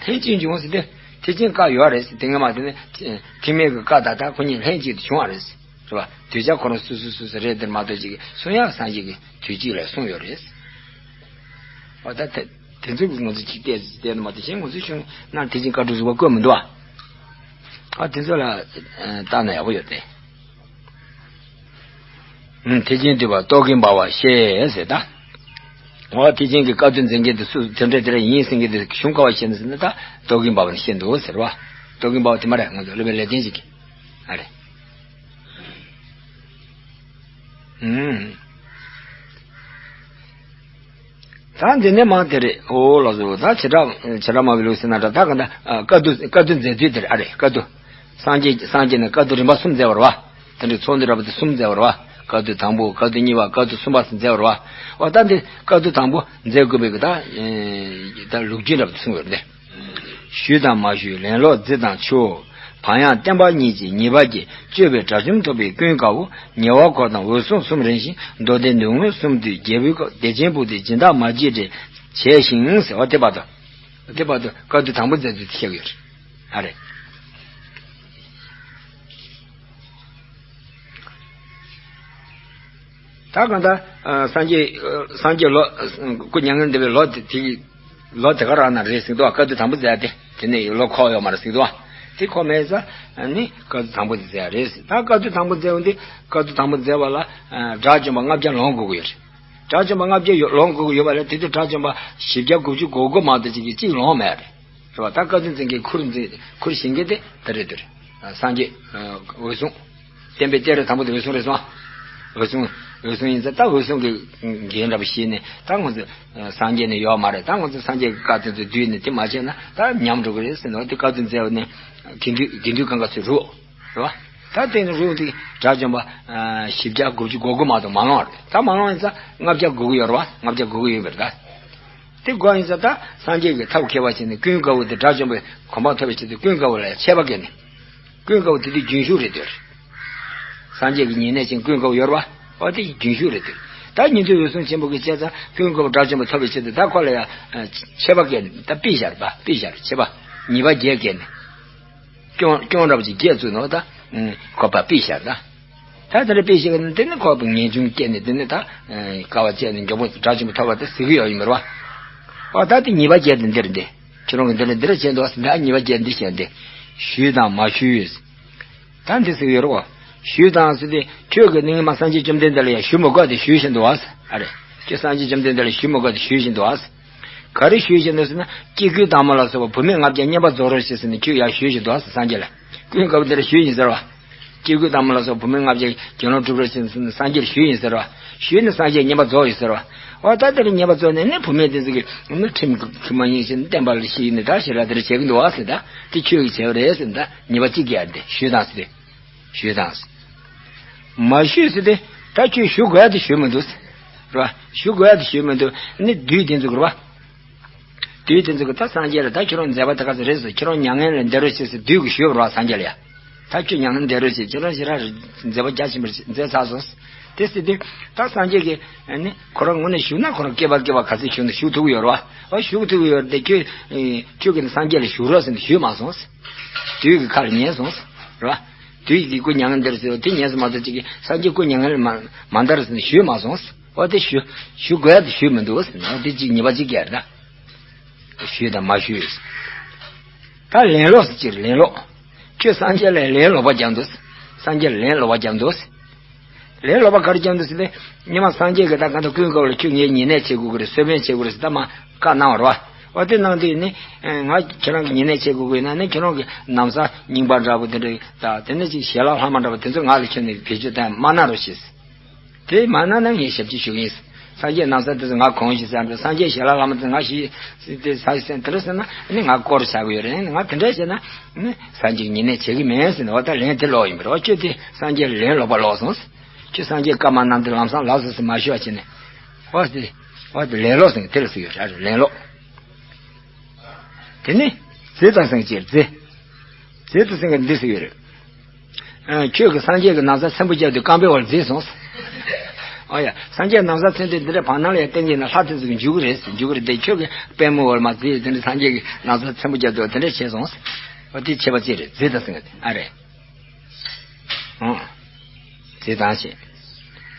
ལྷན་ཅིག་འབྱུང་ཟེར་ཏེ། ཐེག་ཆེན་བཀའ་ཡོད་རེད་ཟེར་དེ་སྔ་མ་དེ་ནི། ཐེག་དམན་གྱི་བཀའ་ད་ལྟ་ཁོ་གཉིས་ལྷན་ཅིག་ཏུ་བྱུང་བ་རེད། རེད་བ། གདུལ་བྱ་ཁོ་རང་སོ་སོ་སོ་སོ་རེད་དེར་མ་གཏོགས་ཅིག་གསུང་ཡག་སངས་རྒྱས་ཀྱིས་དུས་གཅིག་ལ་གསུངས་ཡོད་རེད། འོ་ད་དེ་དེ་ཚོ་གི་ང་ཚོ་ཅིག་བལྟས་བལྟས་ན་མ་དེ་བཞིན་ང་ཚོའི་གཞུང་ནང་དེ་བཞིན་བཀའ་དྲུག་རིག་པ་བཀོད་མི་འདུག་ཨ། ཨ་དེ་ཚོ་ལ་ཨ་བལྟས་ན་ཡག་པོ་ཡོད་དེ། ཨ་ཐེག་ཆེན་འདུས་པ་རྟོག་གེ་འབར་བ་ཞེས་ཟེར་ད། འོ་ཐེག་ཆེན་གྱི་བཀའ་བསྡུ་མཛད་མཁན་དེ་སུ་དེ་འདྲ་དེ་འདྲ་ཡིན་ཟེར་མཁན་དེ་གཞུང་ག་བ་བཤད་ན་ཟེར་ན་ད་རྟོག་གེ་འབར་བ་ནས་བཤད་འདུག་ཟེར་བ། རྟོག་གེ་འབར་བ་དེ་མ་རེད། ང་ཚོ་སློབ་དཔོན་ལེགས་ལྡན་འབྱེད་ཀྱི། ཨ་རེད། ཨུམ། ད་འདི་ནས་མ་དེ་རེད། འོ་ལགས་སོ། ད་བྱེ་བྲག་བྱེ་བྲག་སྨྲ་བའི་ལུགས་ཟེར་ན་འདྲ། ད་ག་འདྲ་ཨ་བཀའ་བསྡུ་བཀའ་བསྡུ་མཛད་ཚུལ་དེ་རེད། ཨ་རེད། བཀའ་བསྡུ། སངས་རྒྱས་སངས་རྒྱས་ནས་བཀའ་བསྡུ་རིམ་པ་གསུམ་མཛད་པ་རེད་བ། དེ་འདྲའི་ཚོགས་འདུ་འདྲ་པོ་དེ་གསུམ་མཛད་པ་རེད་བ། བཀའ་བསྡུ་དང་པོ་བཀའ་བསྡུ་གཉིས་པ་བཀའ་བསྡུ་གསུམ་པ་ཟེར་མཛད་པ་རེད་བ། འོ་ད་འདི་བཀའ་བསྡུ་དང་པོ་མཛད་དགོས་པའི་གི་ད་ད་ལོ་རྒྱུས་འདྲ་པོ་དེ་གསུངས་ཡོད་རེད། ཞུས་དང་མ་ཞུས་ལན་ལོག་བརྫིས་དང་ཆོས། བག་ཡངས་བསྟན་པ་གཉིས་ཀྱི་ཉེས་པ་བརྒྱད། སྤྱོད་པའི་དགྲ་བཅོམ་ཐོབ་པའི་ཀུན་དགའ་བོ། ཉེ་བར་འཁོར་དང་འོད་སྲུང་གསུམ་རིམ་བཞིན། མདོ་སྡེ་མདུན་ངོས་གསུམ་དུས་རྒྱལ་པོའི་སྐབས། བདེ་ཆེན་ཕུག་ཏུ་སྦྱིན་བདག་མ་བགྱིས་བྲལ། བྱས་ཤིང་ཟེར་བ་དེ་བར་དུ། དེ་བར་དུ་བཀའ་བསྡུ་དང་པོ་མཛད་ཚུལ་དེ་བཤད་ཀྱི་ཡོད་རེད། ཨ་རེད། ད་གང་ལྟར་ཨ་སངས་རྒྱས་ཨ་སངས་རྒྱས་ལོ་སྐུ་མྱ་ངན་འདས་པའི་ལོ་དེ་དེ་ལོ་དེ་ག་རང་ན་རེད་ཟེར་འདུག་བ། བཀའ་བསྡུ་དང་པོ་མཛད་དེ་དེ་ནས་ལོ་འཁོར་ཡོད་མ་རེད་ཟེར་འདུག་བ། དེ་འཁོར་མེད་ཙང་ནི་བཀའ་བསྡུ་དང་པོ་དེ་མཛད་རེད་ཟེར། ད་བཀའ་བསྡུ་དང་པོ་མཛད་འོང་དུས་བཀའ་བསྡུ་དང་པོ་མཛད་པ་ལ་ཨ་དགྲ་བཅོམ་པ་ལྔ་བརྒྱ་ལོངས་དགོས་ཀྱི་ཡོད་རེད། དགྲ་བཅོམ་པ་ལྔ་བརྒྱ་ཡོ་ལོངས་དགོས་ཀྱི་ཡོད་པ་ལས་དེ་དུས་དགྲ་བཅོམ་པ་བཞི་བརྒྱ་དགུ་བཅུ་གོ་དགུ་མ་གཏོགས་ཅིག་གིས་གཅིག་ལོངས་མེད་རེད། རེད་བ། ད་བཀའ་བསྡུ་མཛད་མཁན་ཁུར་མཛད་ཁུར་བཞེངས་མཁན་དེ་ད་རེད་དེ་རེད། སངས་རྒྱས་འོད་སྲུང་། བསྟན་པའི་གཏེར་དང་པོ་དེ་འོད་སྲུང་རེད་སོང་། འོད་སྲུང་། འོད་སྲུང་ཡིན་ཙང་ད་འོད་སྲུང་གི་འགན་འདྲ་པོ་བཞེས་ནས་ད་ང་ཚོ་སངས་རྒྱས་ནི་ཡོད་མ་རེད། ད་ང་ཚོ་སངས་རྒྱས་ཀྱི་བཀའ་དེ་ཚོ་བསྡུས་ནས་དེ་མ་བྱས་ན་ད་ཉམས་འགྲོ་གི་རེད་ཟེར་ནས་དེ་བཀའ་བསྡུ་མཛད་པ་ནས་དགེ་འདུན་དགེ་འདུན་གང་ག་ཚོས་རུ། རེད་བ། ད་དེ་ནི་རུ་དེ་དགྲ་བཅོམ་པ་བཞི་བརྒྱ་དགུ་བཅུ་གོ་དགུ་མ་གཏོགས་མ་ལོངས་རེད། ད་མ་ལོངས་ཡིན་ཙང་ལྔ་བརྒྱ་དགུ་དགུ་ཡོད་རེད་བ། ལྔ་བརྒྱ་དགུ་དགུ་ཡོད་པ་རེད་ད། དེ་དགོས་ཡིན་ཙང་ད་སངས་རྒྱས་ཀྱིས་ཐབས་མཁས་པ་བྱས་ནས་ཀུན་དགའ་བོ་དེ་དགྲ་བཅོམ་པའི་གོ་འཕང་ཐོབ་པའི་ཆེད་དུ་ཀུན་དགའ་བོ་ལ་ཆད་པ་བཀལ་ནས། ཀུན་དགའ་བོ་དེ་དུས་རྒྱུན་ཞུགས་རེད་འདོད། སངས་རྒྱས་ཀྱི་ཉེ་གནས་ཅན་ཀུན་དགའ་བོ་ཡོད་རེད་བ། འོ་དེ་རྒྱུན་ཞུགས་རེད་འདོད། ད་ཉན་ཐོས་འོད་སྲུང་ཆེན་པོ་གིས་བྱས་ཙང་ཀུན་དགའ་བོ་དགྲ་བཅོམ་པ་ཐོབ་པའི་ཆེད་དུ་ད་ཁོ་ལ་ཡང་ཆད་པ་བཀལ་ནས་ད་པི་ཤར་པ་པི་ཤར་ཆད་པ་ཉེས་པ་བརྒྱད་བཀལ་ནས། སྐྱོན་སྐྱོན་འདྲ་པོ་ཅིག་བརྒྱད་བཙུགས་ནོ་ད། ཁོ་པ་པི་ཤར་ད། ད་དེ་འདྲ་པི་ཤར་གི་དེ་ནི་ཁོ་པ་ངེས་འབྱུང་སྐྱེས་ནས་དེ་ནི་ད། དཀའ་བ་སྤྱད་ནས་མགྱོགས་པོ་དགྲ་ཆེན་པོ་ཐོབ་པ་དེ་ཟེར་གི་ཡོད་ཡིན་པ་རེད་བ། ཨོ་ད་དེ་ཉེས་པ་བརྒྱད་དེ་འདིར་འདི། ཁྱོད་རང་གི་འདི་ལ་འདིར་བྱས་འདུག་ཟེར་ད་ཉེས་པ་བརྒྱད་འདི་བྱས་འདི། ཞུས་དང་མ་ཞུས། ད་འདི་ཟེར་གི་ཡོད་རེད་བ། ཞུས་དང་ཟེར་དེ་ཁྱོད་ཀྱི་ནི་ངས་མ་སངས་རྒྱས་བཅོམ་ལྡན་འདས་ལ་ཡང་ཞུ་མི་དགོས་དེ་ཞུས་བཞིན་འདུག་བ། ཨ་རེ། ཁྱོད་སངས་རྒྱས་བཅོམ་ལྡན་འདས་ལ་ཞུ་མི་དགོས་དེ་ཞུས་བཞིན་འདུག་བ། ག་རེ་ཞུས་བཞིན་འདུག་ཟེར་ན་སྐྱེ་དགུའི་བདག་མོ་ལ་སོགས་པ་བུད་མེད་ལྔ་བརྒྱ་བསྙེན་པར་རྫོགས་རོགས་ཞེས་ཟེར་ནས་ཁྱོད་ཡར་ཞུས་བཞིན་འདུག་ཟེར་སངས་རྒྱས་ལ། ཀུན་དགའ་བོ་འདི་ལ་ཞུས་ཡིན་ཟེར་བ། སྐྱེ་དགུའི་བདག་མོ་ལ་སོགས་བུད་མེད་ལྔ་བརྒྱ་དགེ་སློང་དྲུག་སྒྲུབ་ཕྱིར་སངས་རྒྱས་ཞུས་ཡིན་ཟེར་བ། ཞུས་ནས་སངས་རྒྱས་བསྙེན་པར་རྫོགས་ཡོད་ཟེར་བ། འོ་ད་དེ་ལ་བསྙེན་པར་རྫོགས་ནས་ནི་བུད་མེད་དེ་ཚོ་གིས་ནི་ཁྲིམས་ཁྲིམས་མ་ཉན་ཞིང་བསྟན་པ་ལ་ཤི་ནས་ད་ཞེ་དྲག་དེ་འདྲ་བྱེད་ཀྱི་འདུག་བ་ཟེར། ད་དེ་ཁྱོད་ཀྱིས་བྱས་པ་རེད་ཟེར། ད་ཉེས་པ་གཅིག་གིས་ཡར་དེ་ཞུས་དང་ཟེར། ཞུས་དང་ཟེར། མ་ཞུས་ཟེར་ཏེ། ད་ཁྱོད་ཞུ་དགོས་ཡ་དེ་ཞུས་མི་འདུག་ཟེར། རེད་བ། ཞུ་དགོས་ཡ་དེ་ཞུས་མི་འདུག་ནི་བདུད་དེ་ཚོ་གི་རེད་བ། བདུད་དེ་ཚོ་གིས་ད་སངས་རྒྱས་ལ་ད་ཁྱོད་རང་མཛད་པ་དེ་ག་ཚོད་རེད་ཟེར། ཁྱོད་རང་མྱ་ངན་ལས་འདས་རོགས་བྱེད་ཟེར་བདུད་ཀྱིས་ཞུས་པ་རེད་བ་སངས་རྒྱས་ལ་ཡ། ད་ཁྱོད་མྱ་ངན་འདས་རོགས་བྱེད། ཁྱོད་རང་ཞེ་དྲག་མཛད་པ་རྒྱ་ཆེན་པོ་མཛད་ཚར་སོང་། དེ་ཟེར་དུས་ད་སངས་རྒྱས་ཀྱིས་ནི་ཁོ་རང་ངོས་ནས་ཞུ་ན་ཁོ་རང་སྐྱེ་བ་སྐྱེ་བ་ག་ཚོད་བཞུགས་ན་བཞུགས་ཐུབ་ཀྱི་ཡོད་རེད་བ། ཨ་བཞུགས་ཐུབ་ཀྱི་ཡོད་རེད་དེ། ཁྱོད་ཁྱོད་ཀྱིས་ནི་སངས་རྒྱས་ལ་ཞུ་རོགས་ཟེར་ནས་ཞུས་མ་སོང་། བདུད་ཀྱི་ཁ་ལ་ཉན་སོང་། རེད་བ། བདུད་ཀྱིས་སྐུ་མྱ་ངན་འདས་རོགས་ཟེར་བ་དེ་ཉན་སོང་མ་གཏོགས་ཅིག་གིས་སངས་རྒྱས་སྐུ་མྱ་ངན་ལས་མ་མ་འདའ་རོགས་ཟེར་ནས་ཞུས་མ་སོང་། འོ་དེ་ཞུ་ཞུ་དགོས་ཡ་དེ་ཞུས་མི་འདུག་ཟེར་ན་འོ་དེ་གཅིག་ཉེས་པ་གཅིག་ག་རེད་ད། ཞུས་དང་མ་ཞུས། ད་ལན་ལོག་ཟེར་གྱི་རེད་ལན་ལོག་ཁྱོད་སངས་རྒྱས་ལ་ལན་ལོག་པ་རྒྱག་འདུག་སངས་རྒྱས་ལ་ལན་ལོག་པ་རྒྱག་འདུག་ལན་ལོག་པ་ག་རེ་རྒྱག་འདུག་ཟེར་ཏེ། སྔོན་མ་སངས་རྒྱས་ཀྱིས་ད་གང་ལྟར་ཀུན་དགའ་བོ་ལ་ཁྱོད་ངའི་ཉེ་གནས་བྱེད་དགོས་ཀྱི་རེད། གསོལ་དཔོན་བྱེད་དགོས་རེད་ཟེར་ད་མར་བཀའ་གནང་བ་རེད་བ། འོ་དེ་གནང་དུས་ནི། ང་ཁྱེད་རང་གི་ཉེ་གནས་བྱེད་དགོས་ཀྱི་ཡིན་ན་ནི་ཁྱེད་རང་གི་ན་བཟའ་རྙིང་པ་འདྲ་པོ་དེ་འདྲ་དང་དེ་ནས་ཅིག་ཞལ་ལག་ལྷག་མ་འདྲ་པོ་དེ་ཚོ་ང་ལ་ཁྱོན་ནས་བེད་སྤྱོད་གཏོང་མ་གནང་རོགས་ཞེས། དེ་མ་གནང་ན་ངས་ཞབས་ཕྱི་ཞུ་གི་ཡིན། སངས་རྒྱས་ན་བཟའ་དེ་ཚོ་ང་གོན་ཞིག་ཟེར་འགྲོ། སངས་རྒྱས་ཞལ་ལག་ལྷག་མ་དེ་ང་ཞིག་དེ་ཟ་ཞིག་ཟེར་དེ་འདྲ་ཟེར་ན་ནི་ང་དཀོར་བྱ་གི་ཡོད་རེད། ང་དེ་འདྲ་བྱས་ན་ནི་སངས་རྒྱས་ཉེ་གནས་བྱེད་ཀྱི་མེད་ཟེར་ནས། འོ་ད་ལན་དེ་ལོག་ཡིན་པ་རེད། འོ་ཁྱོད་དེ་སངས་རྒྱས་ལ་ལན་ལོག་པ་ལོག་སོང་། ཁྱོད་སངས་རྒྱས་བཀའ་མ་གནང་དུས་ལམ་སང་ལགས་སོ་ཟེར་མ་ཞུ་བ་བྱས་ནས། འོ་དེ་འོ་དེ་ལན་ལོག་ཟེར་དེ་ལ་ཟེར་ཡོད་རེད། ལན་ལོག་དེ་ནི་རྫི་དང་སེང་གེ་རྫི། རྫི་དང་སེང་གེ་འདི་ཟེར་ཡོད་རེད། ཨ། ཁྱོད་ཀྱིས་སངས་རྒྱས་ཀྱི་ན་བཟའ་ཚེམ་བུ་བརྒྱབ་དུས་རྐང་པའི་བར་རྫི་སོང་། ཨ་ཡ། སངས་རྒྱས་ན་བཟའ་ཚེམ་དུས་འདི་འདྲ་བར་སྣང་ལ་ཡང་བསྟན་གྱི་ན་ལྷ་དེ་ཚོ་གིས་འཇུ་གི་རེད་ཟེར། འཇུ་གི་རེད་དེ། ཁྱོད་ཀྱིས་པུས་མོའི་བར་མ་རྫི་དེ་འདྲ་སངས་རྒྱས་ཀྱི་ན་བཟའ་ཚེམ་བུ་བརྒྱབ་དུས་དེ་འདྲ་བྱས་སོང་། ཨ་དེ་ཁྱད་པར་ཅི་རེད། རྫི་དང་སེང་གེ་དེ་ཨ་རེད། ཨང་། རྫི་དང་ཞེས།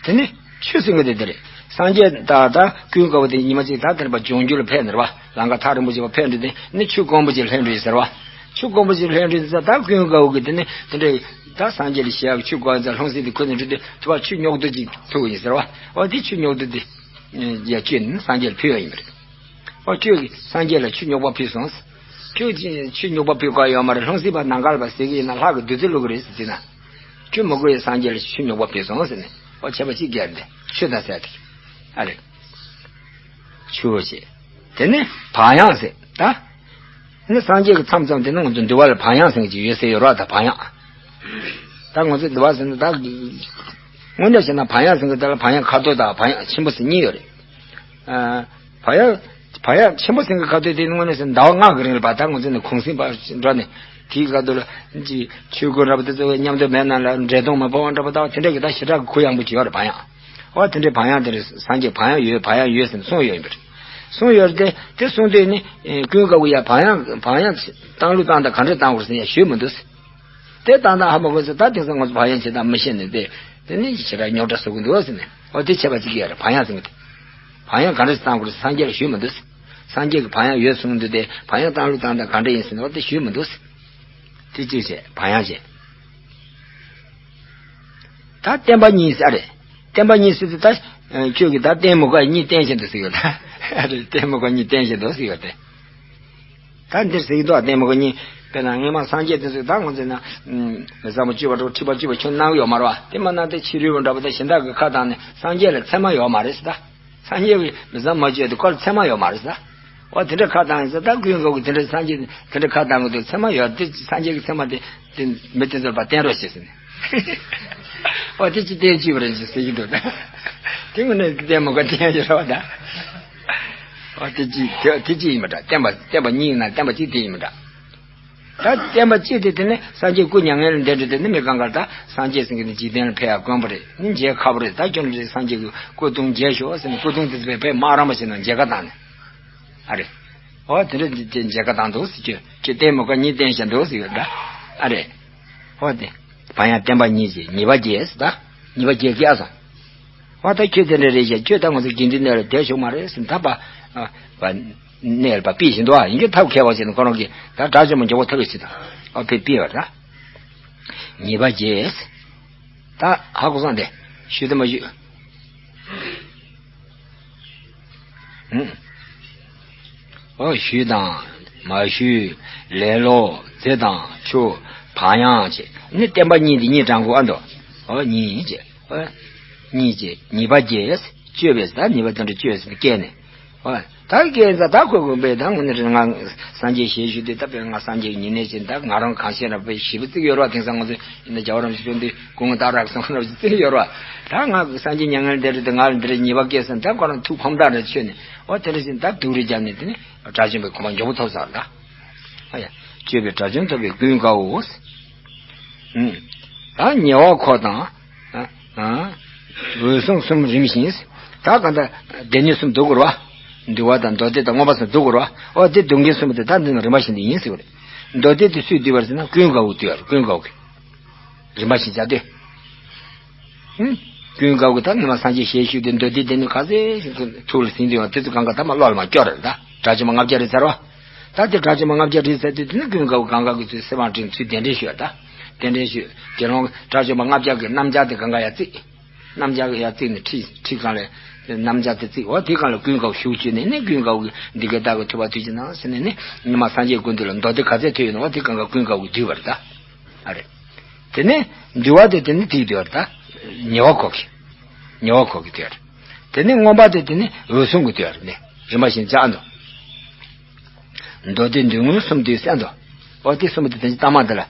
དེ་ནི་ཆུ་སེང་གེ་དེ་དེ་རེད། སངས་རྒྱས་ད་ད་ཀུན་དགའ་བོ་དེ་ཉི་མ་གཅིག་ད་དེར་པ་ལྗོངས་རྒྱུ་ལ་ཕེབས་ནས་རེད་བ། ལང་ཀ་ཐག་རིང་པོ་ཞིག་པ་ཕེབས་འགྲོ་དུས་ནི་ཆུ་དཀོན་པོ་ཅིག་ལྷུང་འགྲོ་ཡིན་ཟེར་བ། ཆུ་དཀོན་པོ་ཅིག་ལྷུང་འགྲོ་དུས་ད་ཀུན་དགའ་བོ་གིས་དེ་ནི་དེ་འདྲ་ད་སངས་རྒྱས་ལ་ཞུ་ཡག་ཆུ་དཀོན་ཙང་ལྷུང་སྲིད་དེ་ཁུར་ནས་འགྲོ་དུས་དེ་བ་ཆུ་རྙོག་དྲ་ཅིག་ཐུག་ཡིན་ཟེར་བ། འོ་དེ་ཆུ་རྙོག་དྲ་དེ་ཡར་བསྐྱོད་ནས་སངས་རྒྱས་ལ་ཕུལ་བ་ཡིན་པ་རེད། ཨོ་ཁྱོད་ཀྱིས་སངས་རྒྱས་ལ་ཆུ་རྙོག་པ་ཕུལ་སོང་། ཁྱོད་ཀྱིས་ཆུ་རྙོག་པ་ཕུལ་དགོས་ཡོད་མ་རེད། ལྷུང་སྲིད་པ་ནམ་མཁའ་ལ་བབས་ཟེར་གྱི་ཡིན་ན་ལྷ་གིས་བདུད་རྩི་བླུག་གི་རེད་ཟེར་ན། ཁྱོད་མི་དགོས་ཡ་སངས་རྒྱས་ལ་ཆུ་རྙོག་པ་ཕུལ་སོང་ཟེར་ནས། ཨོ་ཁྱད་པར་ཅི་ག་རེད། ཆུ་དང་ཟེར་དེ། ཨ་རེད། ཆུ་ཞེས། དེ་ནས་བག་ཡངས་ཟེར་ད། ནི་སངས་རྒྱས་ཀྱི་མཚམས་མཚམས་དེ་ནི་ང་ཚོ་འདུལ་བ་ལ་བག་ཡངས་ཟེར་གྱི་ཡོད་ཟེར་ཡོད་རེད་བ། ད་བག་ཡངས། ད་ང་ཚོ་འདུལ་བ་ཟེར་ན་ད། དངོས་གནས་བྱས་ན་བག་ཡངས་ཟེར་གྱི་དེ་ལ་བག་ཡངས་ཁ་དོག་དང་བག་ཡངས་ཆེན་པོ་ཟེར་གཉིས་ཡོད་རེད། ཨ། བག་ཡངས། བག་ཡངས་ཆེན་པོ་ཟེར་གྱི་ཁ་དོག་དེ་ནི་དངོས་གནས་ཟེར་ན་ཟླ་བ་ལྔ་གི་རིང་ལ་བ་ད་ང་ཚོ་ནི་གུང་སེང་བར་འགྲོ་ནས་དེའི་ཁ་དོག་ལ་ཅི་ཆོས་གོས་འདྲ་པོ་དེ་ཚོ་མཉམ་དུ་མེད་ན་ལ་འདྲེ་གདོང་མ་ཕོག་འདྲ་པོ་ད་དེ་འདྲ་གི་ད་ཞེ་དྲག་གི་གུ་ཡངས་པོ་ཅིག་ཡོད་རེད་བག་ཡངས། འོ་དེ་འདྲའི་བག་ཡངས་དེ་རེད། སངས་རྒྱས་བག་ཡངས་ཡོད་བག་ཡངས་ཡོད་ཟེར་ནས་གསུངས་ཡོད་ཡིན་པ་རེད། གསུངས་ཡོད་རེད་དེ། དེ་གསུངས་དུས་ནི་ཀུན་དགའ་བོ་ཡ་བག་ཡངས་བག་ཡངས་བཏང་ལུགས་བཏང་སྟངས་ག་འདྲས་བཏང་དགོས་ཟེར་ཡ་ཞུས་མི་འདུག་ཟེར། དེ་བཏང་སྟངས་ཧ་མ་གོ་ཚེ་ད་དེང་སང་ང་ཚོ་བག་ཡངས་བྱེད་སྟངས་མི་ཤེས་ནས་དེ་དེ་ནི་ཞེ་དྲག་རྙོག་དྲ་བཟོ་གི་འདུག་ཟེར་ནས། འོ་དེ་ཁྱད་པར་ཅི་ག་ཡོད་རེད། བག་ཡངས་ཟེར་གྱི་དེ། བག་ཡངས་ག་འདྲས་བཏང་དགོས་ཟེར་སངས་རྒྱས་ལ་ཞུས་མི་འདུག་ཟེར། སངས་རྒྱས་ཀྱིས་བག་ཡངས་ཡོད་གསུངས་འདུག་དེ་བག་ཡངས་བཏང་ལུགས་བཏང་སྟངས་ག་འདྲས་ཡིན་ཟེར་ནས་འོ་དེ་ཞུས་མི་འདུག་ཟེར། དེ་གཅིག་བྱས་བག་ཡངས་བྱས། ད་བསྟན་པ་གཉིས་ཟེར་རེད། བསྟན་པ་གཉིས་ཟེར་དུས་ད་ཁྱོད་ཀྱིས་ད་ལྟད་མོ་ཁ་གཉིས་བསྟན་བཞིན་དུ་ཟེར་ཡོད་ད། རེད། ལྟད་མོ་ཁ་གཉིས་བསྟན་བཞིན་དུ་ཟེར་ཡོད་དེ། ད་འདིར་ཟེར་གྱི་འདུག་ལྟད་མོ་ཁ་གཉིས། དཔེར་ན་སྔོན་མ་སངས་རྒྱས་དེ་ཚོས་ད་ང་ཚོས་ན། མི་ཟ་མོ་བཅུ་པ་འགྲོ་ཁྲི་པ་བཅུ་པ་ཁྱོད་གནང་གི་ཡོད་མ་རེད་བ། དེ་མ་གནང་དེ་ཕྱི་རོལ་པོ་འདྲ་པོ་ད་གཞན་དག་གི་ཁ་བཏང་ནས་སངས་རྒྱས་ལ་མཚན་མ་ཡོད་མ་རེད་ཟེར་ད། སངས་རྒྱས་ཀྱིས་མི་ཟ་མ་བཅོས་ཏེ་ཁོ་ལ་མཚན་མ་ཡོད་མ་རེད་ཟེར། འོ་དེ་འདྲ་ཁ་བཏང་ཡིན་ཟེར། ད་ཀུན་དགའ་བོ་གིས་དེ་འདྲ་སངས་རྒྱས་དེ་འདྲ་ཁ་བཏང་གི་འདུག་མཚན་མ་ཡོད་དེ་སངས་རྒྱས་ཀྱི་མཚན་མ་དེ་དེ་མི་དེ་ཚོར་ཕར་བསྟན་རོགས་བྱེད་ཟེར་ནས། འོ་དེ་ཅི་བསྟན་བཅུག་པ་རེད་ཅེས་ཟེར་གྱི་འདུག་ད་དེ་དངོས་གནས་ལྟད་མོ་ཁ་བསྟན་ཡོད་རེད་བ་ད། འོ་དེ་ཅི་དེ་དེ་ཅི་ཡིན་པ་འདྲ། བསྟན་པ་བསྟན་པ་གཉིས་ཡིན་ན་བསྟན་པ་གཅིག་དེ་ཡིན་པ་འདྲ། ད་བསྟན་པ་གཅིག་དེ་དེ་ནི་སངས་རྒྱས་སྐུ་མྱ་ངན་ལས་འདས་འགྲོ་དུས་ནི་མི་གང་གར་ད་སངས་རྒྱས་ཟེར་མཁན་དེ་འཇིག་རྟེན་ལ་ཕེབས་ཡག་དཀོན་པོ་རེད། ནི་མཇལ་ཁ་པོ་རེད། ད་ཁྱོད་རང་ཚོས་སངས་རྒྱས་ཀྱི་སྐུ་གདུང་མཇལ་ཤོག་ཟེར་ནས་སྐུ་གདུང་དེ་ཚོ་དཔེ་དཔེ་དམག་རིམ་པ་བྱས་ནས་མཇལ་ཁ་བཏང་ནས། ཨ་རེ། འོ་དེ་འདྲ་དེ་མཇལ་ཁ་བཏང་འདུག་ཟེར་གྱི། ཁྱོད་ལྟད་མོ་ཁ་གཉིས་བསྟན་བཞག་འདུག་ཟེར་གྱི་འདྲ། ཨ་རེ། འོ་དེ། བག་ཡངས་བསྟན་པ་གཉིས་ཀྱི་ཉེས་པ་བརྒྱད་ཟེར་ད། ཉེས་པ་བརྒྱད་བཀལ་སོང་། འོ་ད་ཁྱོད་དེ་འདྲ་རེད་ཤག་ཁྱོད་ད་ང་ཚོ་དགེ་འདུན་གནས་ལ་བསྡད་ཆོག་མ་རེད་ཟེར་ད་པ། པ། གནས་ལ་པ་ཕུད་བཞིན་འདུག་ཨ་ཡིན་གྱི་ཐབས་མཁས་པ་བྱས་ནས་ཁོ་རང་གིས་ད་དགྲ་བཅོམ་པ་མགྱོགས་པོ་ཐུབ་པའི་ཆེད་དུ། འོ་དཔེ་ཕུད་པ་རེད། ཉེས་པ་བརྒྱད་ཟེར། ད་ཧ་གོ་སོང་དེ། ཞུ་དང་མ་ཞུ། ཨུ། འོ་ཞུས་དང་མ་ཞུས། ལེ་ལོ་རྫི་དང་ཆུ། གང་ཡང་བྱས་ནི་བསྟན་པ་གཉིས་འདི་གཉིས་དྲང་པོ་ཨ་འདུག་ཨོ་གཉིས་བྱས། ཨོ་གཉིས་བྱས་ཉེས་པ་བརྒྱད། སྤྱོད་པས་ད་ཉེས་པ་དེ་འདྲ་སྤྱོད་ཟེར་ནས་བཀལ་ནས། ཨོ་ད་བཀལ་ས་ད་ཁོ་དགོན་པའི་ད་དངོས་གནས་རེད། ང་སངས་རྒྱས་ཞལ་བཞུགས་དུས་ད་དཔེར་ང་སངས་རྒྱས་ཉེ་གནས་ཅན་ད་ང་རང་གང་ཤེས་རབ་པའི་ཞེ་པོ་བརྩི་གི་ཡོད་རེད་བ། དེང་སང་ང་ཚོ་ཡིན་ན་རྒྱལ་བ་རིན་པོ་ཆེ་དཔོན་དུས་སྐུ་ངོ་སྟག་རག་སོང་རབ་ཅིག་བརྩི་གི་ཡོད་རེད་བ། ད་ང་སངས་རྒྱས་མྱ་ངན་འདས་རེད་དེ་ང་ལ་འདི་རེད་ཉེས་པ་བཀལ་སོང་ད་ཁོ་རང་ཐུགས་ཕམ་ཐག་རེད་ཆོད་ནས། ཨོ་དེ་འདྲ་ཞིག་ད་སྡུག་རུས་བརྒྱབ་ནས་དེ་ནས་དགྲ་བཅོམ་པའི་གོ་འཕང་མགྱོགས་པོ་ཐོབ་ཚར་ད། ཨ་ཡ། སྤྱོད་པས་དགྲ་བཅོམ་ཐོབ་པའི་ཀུན་དགའ་བོ། ཨུམ། ད་ཉེ་བ་འཁོར་དང་། ཨ། ཨ། འོད་སྲུང་གསུམ་རིམ་བཞིན། ད་ག་ད་སྡེ་སྣོད་གསུམ་འདུག་གོ་ར། འདུལ་བ་དང་མདོ་སྡེ་དང་མངོན་པ་གསུམ་འདུག་གོ་ར། ཨོ་དེ་འདུལ་མཁན་གསུམ་དེ་ད་འདི་ནང་རིམ་པ་བཞིན་དུ་ཡིན་ཟེར་བ་རེད། མདོ་སྡེ་དེ་སུས་བསྡུས་པ་རེད་ཟེར་ན་ཀུན་དགའ་བོས་བསྡུས་པ་རེད། ཀུན་དགའ་བོ་གིས། རིམ་པ་བཞིན་བྱ་སྟེ། ཧུམ། ཀུན་དགའ་བོ་ད་ཉི་མ་སངས་རྒྱས་ཞལ་བཞུགས་དུས་མདོ་སྡེ་དེ་ནི་ག་ཚོད་ཞིག་ཐུགས་ལ་ཟིན་དུས་ཡང་དེ་ཚོ་གང་ག་ཐ་མ་བློ་ལ་མ་སྐྱོར་རེད་ད། དགྲ་བཅོམ་པ་ལྔ་བརྒྱ་རེད་ཟེར་བ། ད་དེ་དགྲ་བཅོམ་པ་ལྔ་བརྒྱ་རེད་ཟེར་དུས་དེ་ནི་ཀུན་དགའ་བོ་གང་ག་གི་ཚུལ་གསེར་བང་སྤྲིན་ཚུལ་གདན་འདྲེན་ཞུས་ད། གདན་འདྲེན་ཞུས་དགེ་སློང་དགྲ་བཅོམ་པ་ལྔ་བརྒྱ་གི་རྣམ་སྦྱར་དེ་གང་ག་ཡར་བརྩིགས། རྣམ་སྦྱར་ཡར་བརྩིགས་ནས་ཁྲི་ཁྲི་གང་ལས་རྣམ་སྦྱར་དེ་བརྩིགས། འོ་དེ་གང་ལ་ཀུན་དགའ་བོ་བཞུགས་བྱས་ནས་ནི་ཀུན་དགའ་བོ་གི་འདི་སྐད་བདག་གི་ཐུབ་པ་དུས་ཀྱི་ནང་ཟེར་ནས་ནི་ཉི་མ་སངས་རྒྱས་སྐུ་མདུན་ལ་མདོ་སྡེ་ག་ཚད་ཐོས་ཡོད་ན་འོ་དེ་གང་ག་ཀུན་དགའ་བོ་གིས་བསྡུས་པ་རེད་ད། ཨ་རེད། དེ་ནས་འདུལ་བ་དེ་དེ་ནི་ཐིག་འདུལ་བ་རེད་ད། ཉེ་བ་འཁོར་གྱི། ཉེ་བ་འཁོར་གྱི་འདུལ་བ་རེད། དེ་ནས་མངོན་པ་དེ་དེ་ནི་འོད་སྲུང་གི་འདུལ་བ་རེད་ནི། རིམ་པ་བཞིན་བྱ་འདུག་མདོ་སྡེ་འདུལ་མངོན་གསུམ་འདུས་ཟེར་འདུག་འོ་དེ་གསུམ་དེ་དེ་ནི་ལྟ་མ་དེ་ལ།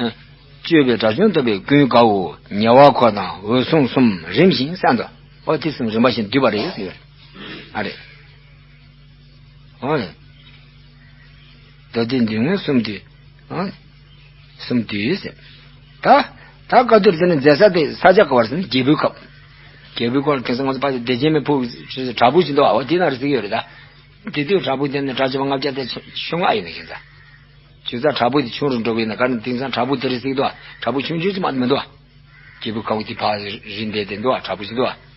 ཨ། སྤྱོད་པས་དགྲ་བཅོམ་ཐོབ་པའི་ཀུན་དགའ་བོ། ཉེ་བ་འཁོར་དང་འོད་སྲུང་གསུམ་རིམ་བཞིན་ཟེར་འདུག་འོ་དེ་གསུམ་རིམ་པ་བཞིན་འདུས་པ་རེད་ཟེར། ཨ་རེད། ཨོ། མདོ་སྡེ་འདུལ་མངོན་གསུམ་འདུས། ཨོ། གསུམ་འདུས་ཟེར། ད། ད་བཀའ་བསྡུར་དེ་ནི་མཛད་ས་དེ་ས་ཆ་ག་བར་ཟེར་ན་རྒྱལ་པོའི་ཁབ། རྒྱལ་པོའི་ཁབ་ལ་དེང་སང་ང་ཚོ་ཕ་དེ་བདེ་ཆེན་མའི་ཕུག་བྲག་ཕུག་ཅིག་འདུག་ཨ་འོ་དེ་ན་རེ་ཟེར་གྱི་ཡོད་རེད་ད། དེ་དུས་བྲག་ཕུག་དེ་ནི་དགྲ་བཅོམ་པ་ལྔ་བརྒྱ་དེ་ཆུང་ང་ཡིན་ན་ཡིན་ད། བྱས་ཙང་བྲག་ཕུག་དེ་ཆུང་རུ་འགྲོ་གི་ཡིན་ན་ག་ནི་དེང་སང་བྲག་ཕུག་དེ་རེ་ཟེར་གྱི་འདུག་བྲག་ཕུག་ཆུང་ཆུང་ཅིག་མ་མི་འདུག་རྒྱལ་པོའི་ཁབ་དེ་ཕ་རི་འདས་དེ་འདུག་བ་བྲག་ཕུག་ཅིག་འདུག་བ།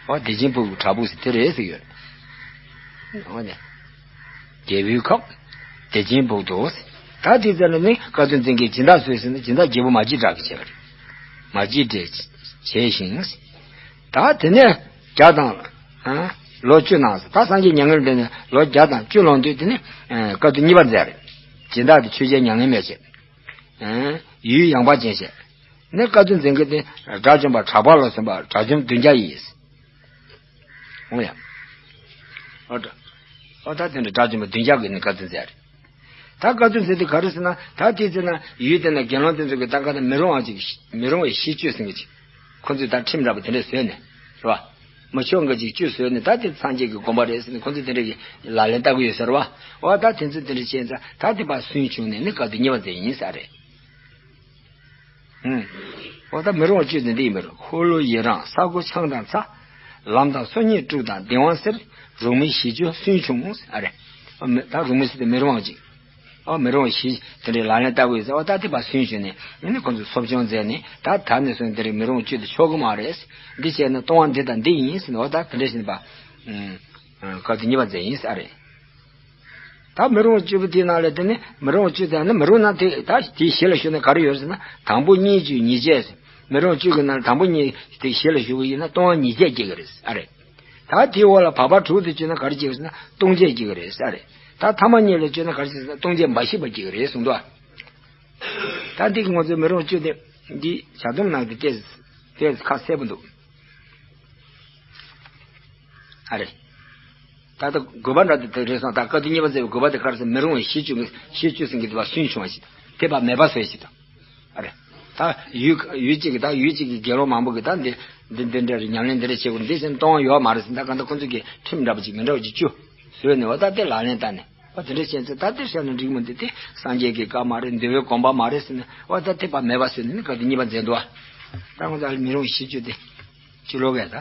འོ་བདེ་ཆེན་ཕུག་གི་བྲག་ཕུག་ཟེར་དེ་རེད་ཟེར་ཡོད། འོ་ནས། རྒྱལ་པོའི་ཁབ། བདེ་ཆེན་ཕུག་ཏུ། ད་དེ་ཚོ་ནི་བཀའ་སྡོམ་མཛད་མཁན་སྦྱིན་བདག་སུ་ཡིན་ཟེར་ན་སྦྱིན་བདག་རྒྱལ་པོ་མ་སྐྱེས་དགྲ་གིས་བྱས་པ་རེད། མ་སྐྱེས་དགྲས་བྱས་ཤིང་། ད་དེ་ནས་བརྒྱ་དང་། ཨ། ལོ་བཅུ་གནང་ཟེར། ད་སངས་རྒྱས་མྱ་ངན་འདས་ནས་ལོ་བརྒྱ་དང་བཅུ་ལོན་དུས་དེ་ནས། ཨ། བཀའ་སྡོམ་གཉིས་པ་མཛད་རེད། སྦྱིན་བདག་དེ་ཆོས་རྒྱལ་མྱ་ངན་མེད་བྱས། ཨ། ཡུལ་ཡངས་པ་ཅན་བྱས། ནས་བཀའ་སྡོམ་མཛད་མཁན་དེ་དགྲ་བཅོམ་པ་གྲགས་པ་ལ་སོགས་པ་དགྲ་བཅོམ་བདུན་བརྒྱ་ཡིས། འོ་ཡ། ཨོ་ད། ཨོ་ད་དེ་འདྲ་དགྲ་བཅོམ་པ་བདུན་བརྒྱ་གིས་ནི་བཀའ་སྡོམ་མཛད་རེད། ད་བཀའ་སྡོམ་མཛད་དེ་ག་རེ་ཟེར་ན་ད་དེ་ཚེ་ན་ཡུལ་དེ་ན་དགེ་སློང་དེ་ཚོ་གི་ད་ག་ད་མི་རུང་བ་ཅིག་མི་རུང་བའི་ཤིས་བརྗོད་ཟེར་མཁན་ཅིག་ཁོ་ཚོས་ད་ཁྲིམས་འདྲ་པོ་དེ་འདྲ་བཟོས་ནས་རེད་བ། མི་ཆོག་མཁན་ཅིག་བརྗོད་བཟོས་ནས་ད་དེ་སངས་རྒྱས་ཀྱི་དགོངས་པ་རེད་ཟེར་ནས་ཁོ་ཚོས་དེ་འདྲ་གི་ལག་ལེན་བསྟར་གི་ཡོད་ཟེར་བ། འོ་ད་དེ་ཚོས་དེ་འདྲ་བྱས་ཙང་ད་དེ་ཕར་སུན་བྱུང་ནས་ནི་བཀའ་སྡོམ་གཉིས་པ་མཛད་ཡིན་ས་རེད། ཨུམ། འོ་ད་མི་རུང་བ་བཅུ་ཟེར་འདི་ཡིན་པ་རེད། འཁོར་ལོ་ཡི་རངས་ས་སྒོ་འཆང་དང་ཚ། ལམ་དང་སོ་གཉིས་དཀྲུག་དང་གདིང་བ་སེལ། རུང་མི་ཞི་སྤྱོད་སུན་ཕྱུང་ཨ་རེ། ཨ་མི་ད་རུང་མི་ཟེར་དེ་མི་རུང་བ་ཅིག་ཨ་མི་རུང་བ་ཞི་དེ་འདྲའི་ལག་ལེན་བསྟར་དགོས་ཟེར་བ་ད་དེ་ཕར་སུན་ཕྱུང་ནས་ཨ་ནི་ཁོང་ཚོས་གསོ་སྦྱོང་མཛད་ནས་ད་ད་ནས་བཟུང་དེ་འདྲའི་མི་རུང་བ་བཅུ་དེ་ཆོག་གི་མ་རེད། འདི་བྱས་ན་ལྟུང་བ་འདི་དང་འདི་ཡིན་ཟེར་ནས་འོ་ད་དེ་འདྲ་བྱས་ནས་ཕར། ཨུམ། བཀའ་སྡོམ་གཉིས་པ་མཛད་ཡིན་ས་རེད། ད་མི་རུང་བ་བཅུ་པོ་དེའི་ནང་ལ་དེ་ནི་མི་རུང་བ་བཅུ་དེ་ནི་མི་རུང་ན་དེ་ད་དེའི་གཞི་ལ་ཞུགས་ན་ག་རེ་ཡོད་ཟེར་ན་དང་པོ་གཉིས་བཅུ་ཉེས་བྱས་ཟེར། མི་རུང་བ་བཅུ་གི་ནང་ལ་དང་པོ་གཉིས་དེ་གཞི་ལ་ཞུགས་པ་ཡིན་ན་ལྟུང་བ་ཉེས་བྱས་སྐྱེ་གི་རེད་ཨ་རེད། ད་དེའི་འོག་ལ་བར་པ་དྲུག་དེ་བཅུ་ན་ག་རེ་སྐྱེ་གི་ཟེར་ན་ལྟུང་བྱས་སྐྱེ་གི་རེད་ཨ་རེད། ད་ཐ་མ་གཉིས་ལ་བཅུ་ན་ག་རེ་སྐྱེ་ཟེར་ན་ལྟུང་བྱས་འབའ་ཞིག་པ་སྐྱེ་གི་རེད་གསུངས་འདུག་ད་འདི་གི་ང་ཚོའི་མི་རུང་བ་བཅུ་དེ་འདི་བྱ་དུམ་ནང་དེ་ཏོག་ཙམ་ཁ་གསལ་པོ་འདུག་ཨ་རེ། ད་ལྟ་དགོས་པ་འདྲ་དེ་རེད་སོང་ད་བཀའ་སྡོམ་གཉིས་པ་མཛད་པའི་དགོས་པ་དེ་ག་རེ་ཟེར་མི་རུང་བའི་ཞི་བཅུ་ཞི་བཅུ་ཟེར་གྱི་དེ་བ་སུན་ཕྱུང་བ་ཞིག་དང་དེ་བ་མེད་པ་བཟོས་ཞིག་དང་། ཨ་རེ། ད་ཡུལ་ཡུལ་གཅིག་གི་ད་ཡུལ་གཅིག་གི་དགེ་སློང་མང་པོ་གི་ད་འདི་འདི་འདི་འདྲ་རེ་ཉམས་ལེན་འདི་འདྲ་བྱེད་དགོས་འདི་བཞིན་གཏོང་བ་ཡོད་མ་རེད་ཟེར་ད་ག་ད་ཁོ་ཚོ་གི་ཁྲིམས་འདྲ་པོ་ཅིག་མི་འདྲ་བ་ཅིག་བཅུ་བཟོས་ནས་བ་ད་དེ་ལག་ལེན་བསྟར་ནས་བ་དེ་འདྲ་བྱས་ཚེ་ད་དེ་བཤད་ན་འགྲིག་མི་འདུག་དེ་སངས་རྒྱས་ཀྱི་བཀའ་མ་རེད་འདུལ་བའི་དགོངས་པ་མ་རེད་ཟེར་ནས་བ་ད་དེ་བ་མེད་པ་བཟོས་ནས་ནི་བཀའ་སྡོམ་གཉིས་པ་མཛད་འདུག་བ། ད་ང་ཚོ་ཨ་ལ་མི་རུང་ཞི་བཅུ་དེ་བཅུ་ལོག་གས་ད།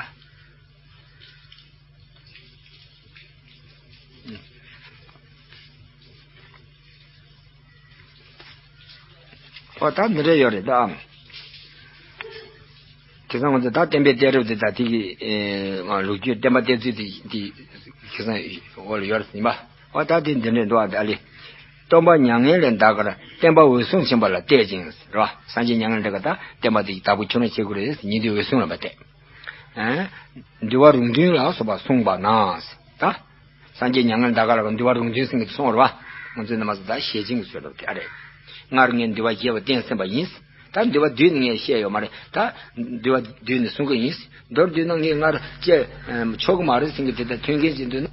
ཨོ་ད་འདི་འདྲ་ཡོད་རེད་ད། དེ་ཚང་ང་ཚོ་ད་བསྟན་པའི་གཏད་རབས་དེ་ད་དེ་གི་ལོ་རྒྱུས་བསྟན་པ་གཏད་ཚུལ་དེ་དེ་ཁ་སང་འོག་ལ་ཡོད་རེད་ཟིན་པ། ཨོ་ད་དེ་འདི་འདྲ་འདུག་ཨ་ད་ཨ་ལེ། སྟོན་པ་མྱ་ངན་ལས་འདའ་ཁར་བསྟན་པ་འོད་སྲུང་ཆེན་པོ་ལ་གཏད་ཅིང་རེད་བ། སངས་རྒྱས་མྱ་ངན་ལས་འདའ་ཁར་ད་བསྟན་པ་དེ་བདག་པོ་ཁྱོད་རང་བྱེད་དགོས་རེད་ཉིན་དེ་འོད་སྲུང་ལ་མ་གཏད། འདུལ་བ་རུང་བདུན་ལ་སོགས་པ་གསུངས་པ་ན། ད། སངས་རྒྱས་མྱ་ངན་འདའ་ཁ་ལ་འདུལ་བ་རུང་བདུན་ཟེར་གྱི་གསུངས་པ་རེད་བ། ང་ཚོས་ནི་མ་ཟད་ད་ཞལ་ཆེམས་ཀྱི་ཚུལ་ལ་དེ་ཨ་རེད། སྔར་ངས་འདུལ་བ་རྒྱས་པ་བསྟན་ཟིན་པ་ཡིན། ད་འདུལ་བ་བསྡུས་ནས་ངས་བཤད་ཡོད་མ་རེད། ད་འདུལ་བ་བསྡུས་ནས་གསུང་གི་ཡིན། མདོར་བསྡུས་ན་ངས་སྔར་བཤད་ཆོག་གི་མ་རེད་ཟེར་གྱི་དེ་ལྟར་མཐུན་རྐྱེན་ཅིག་འདུག་ན།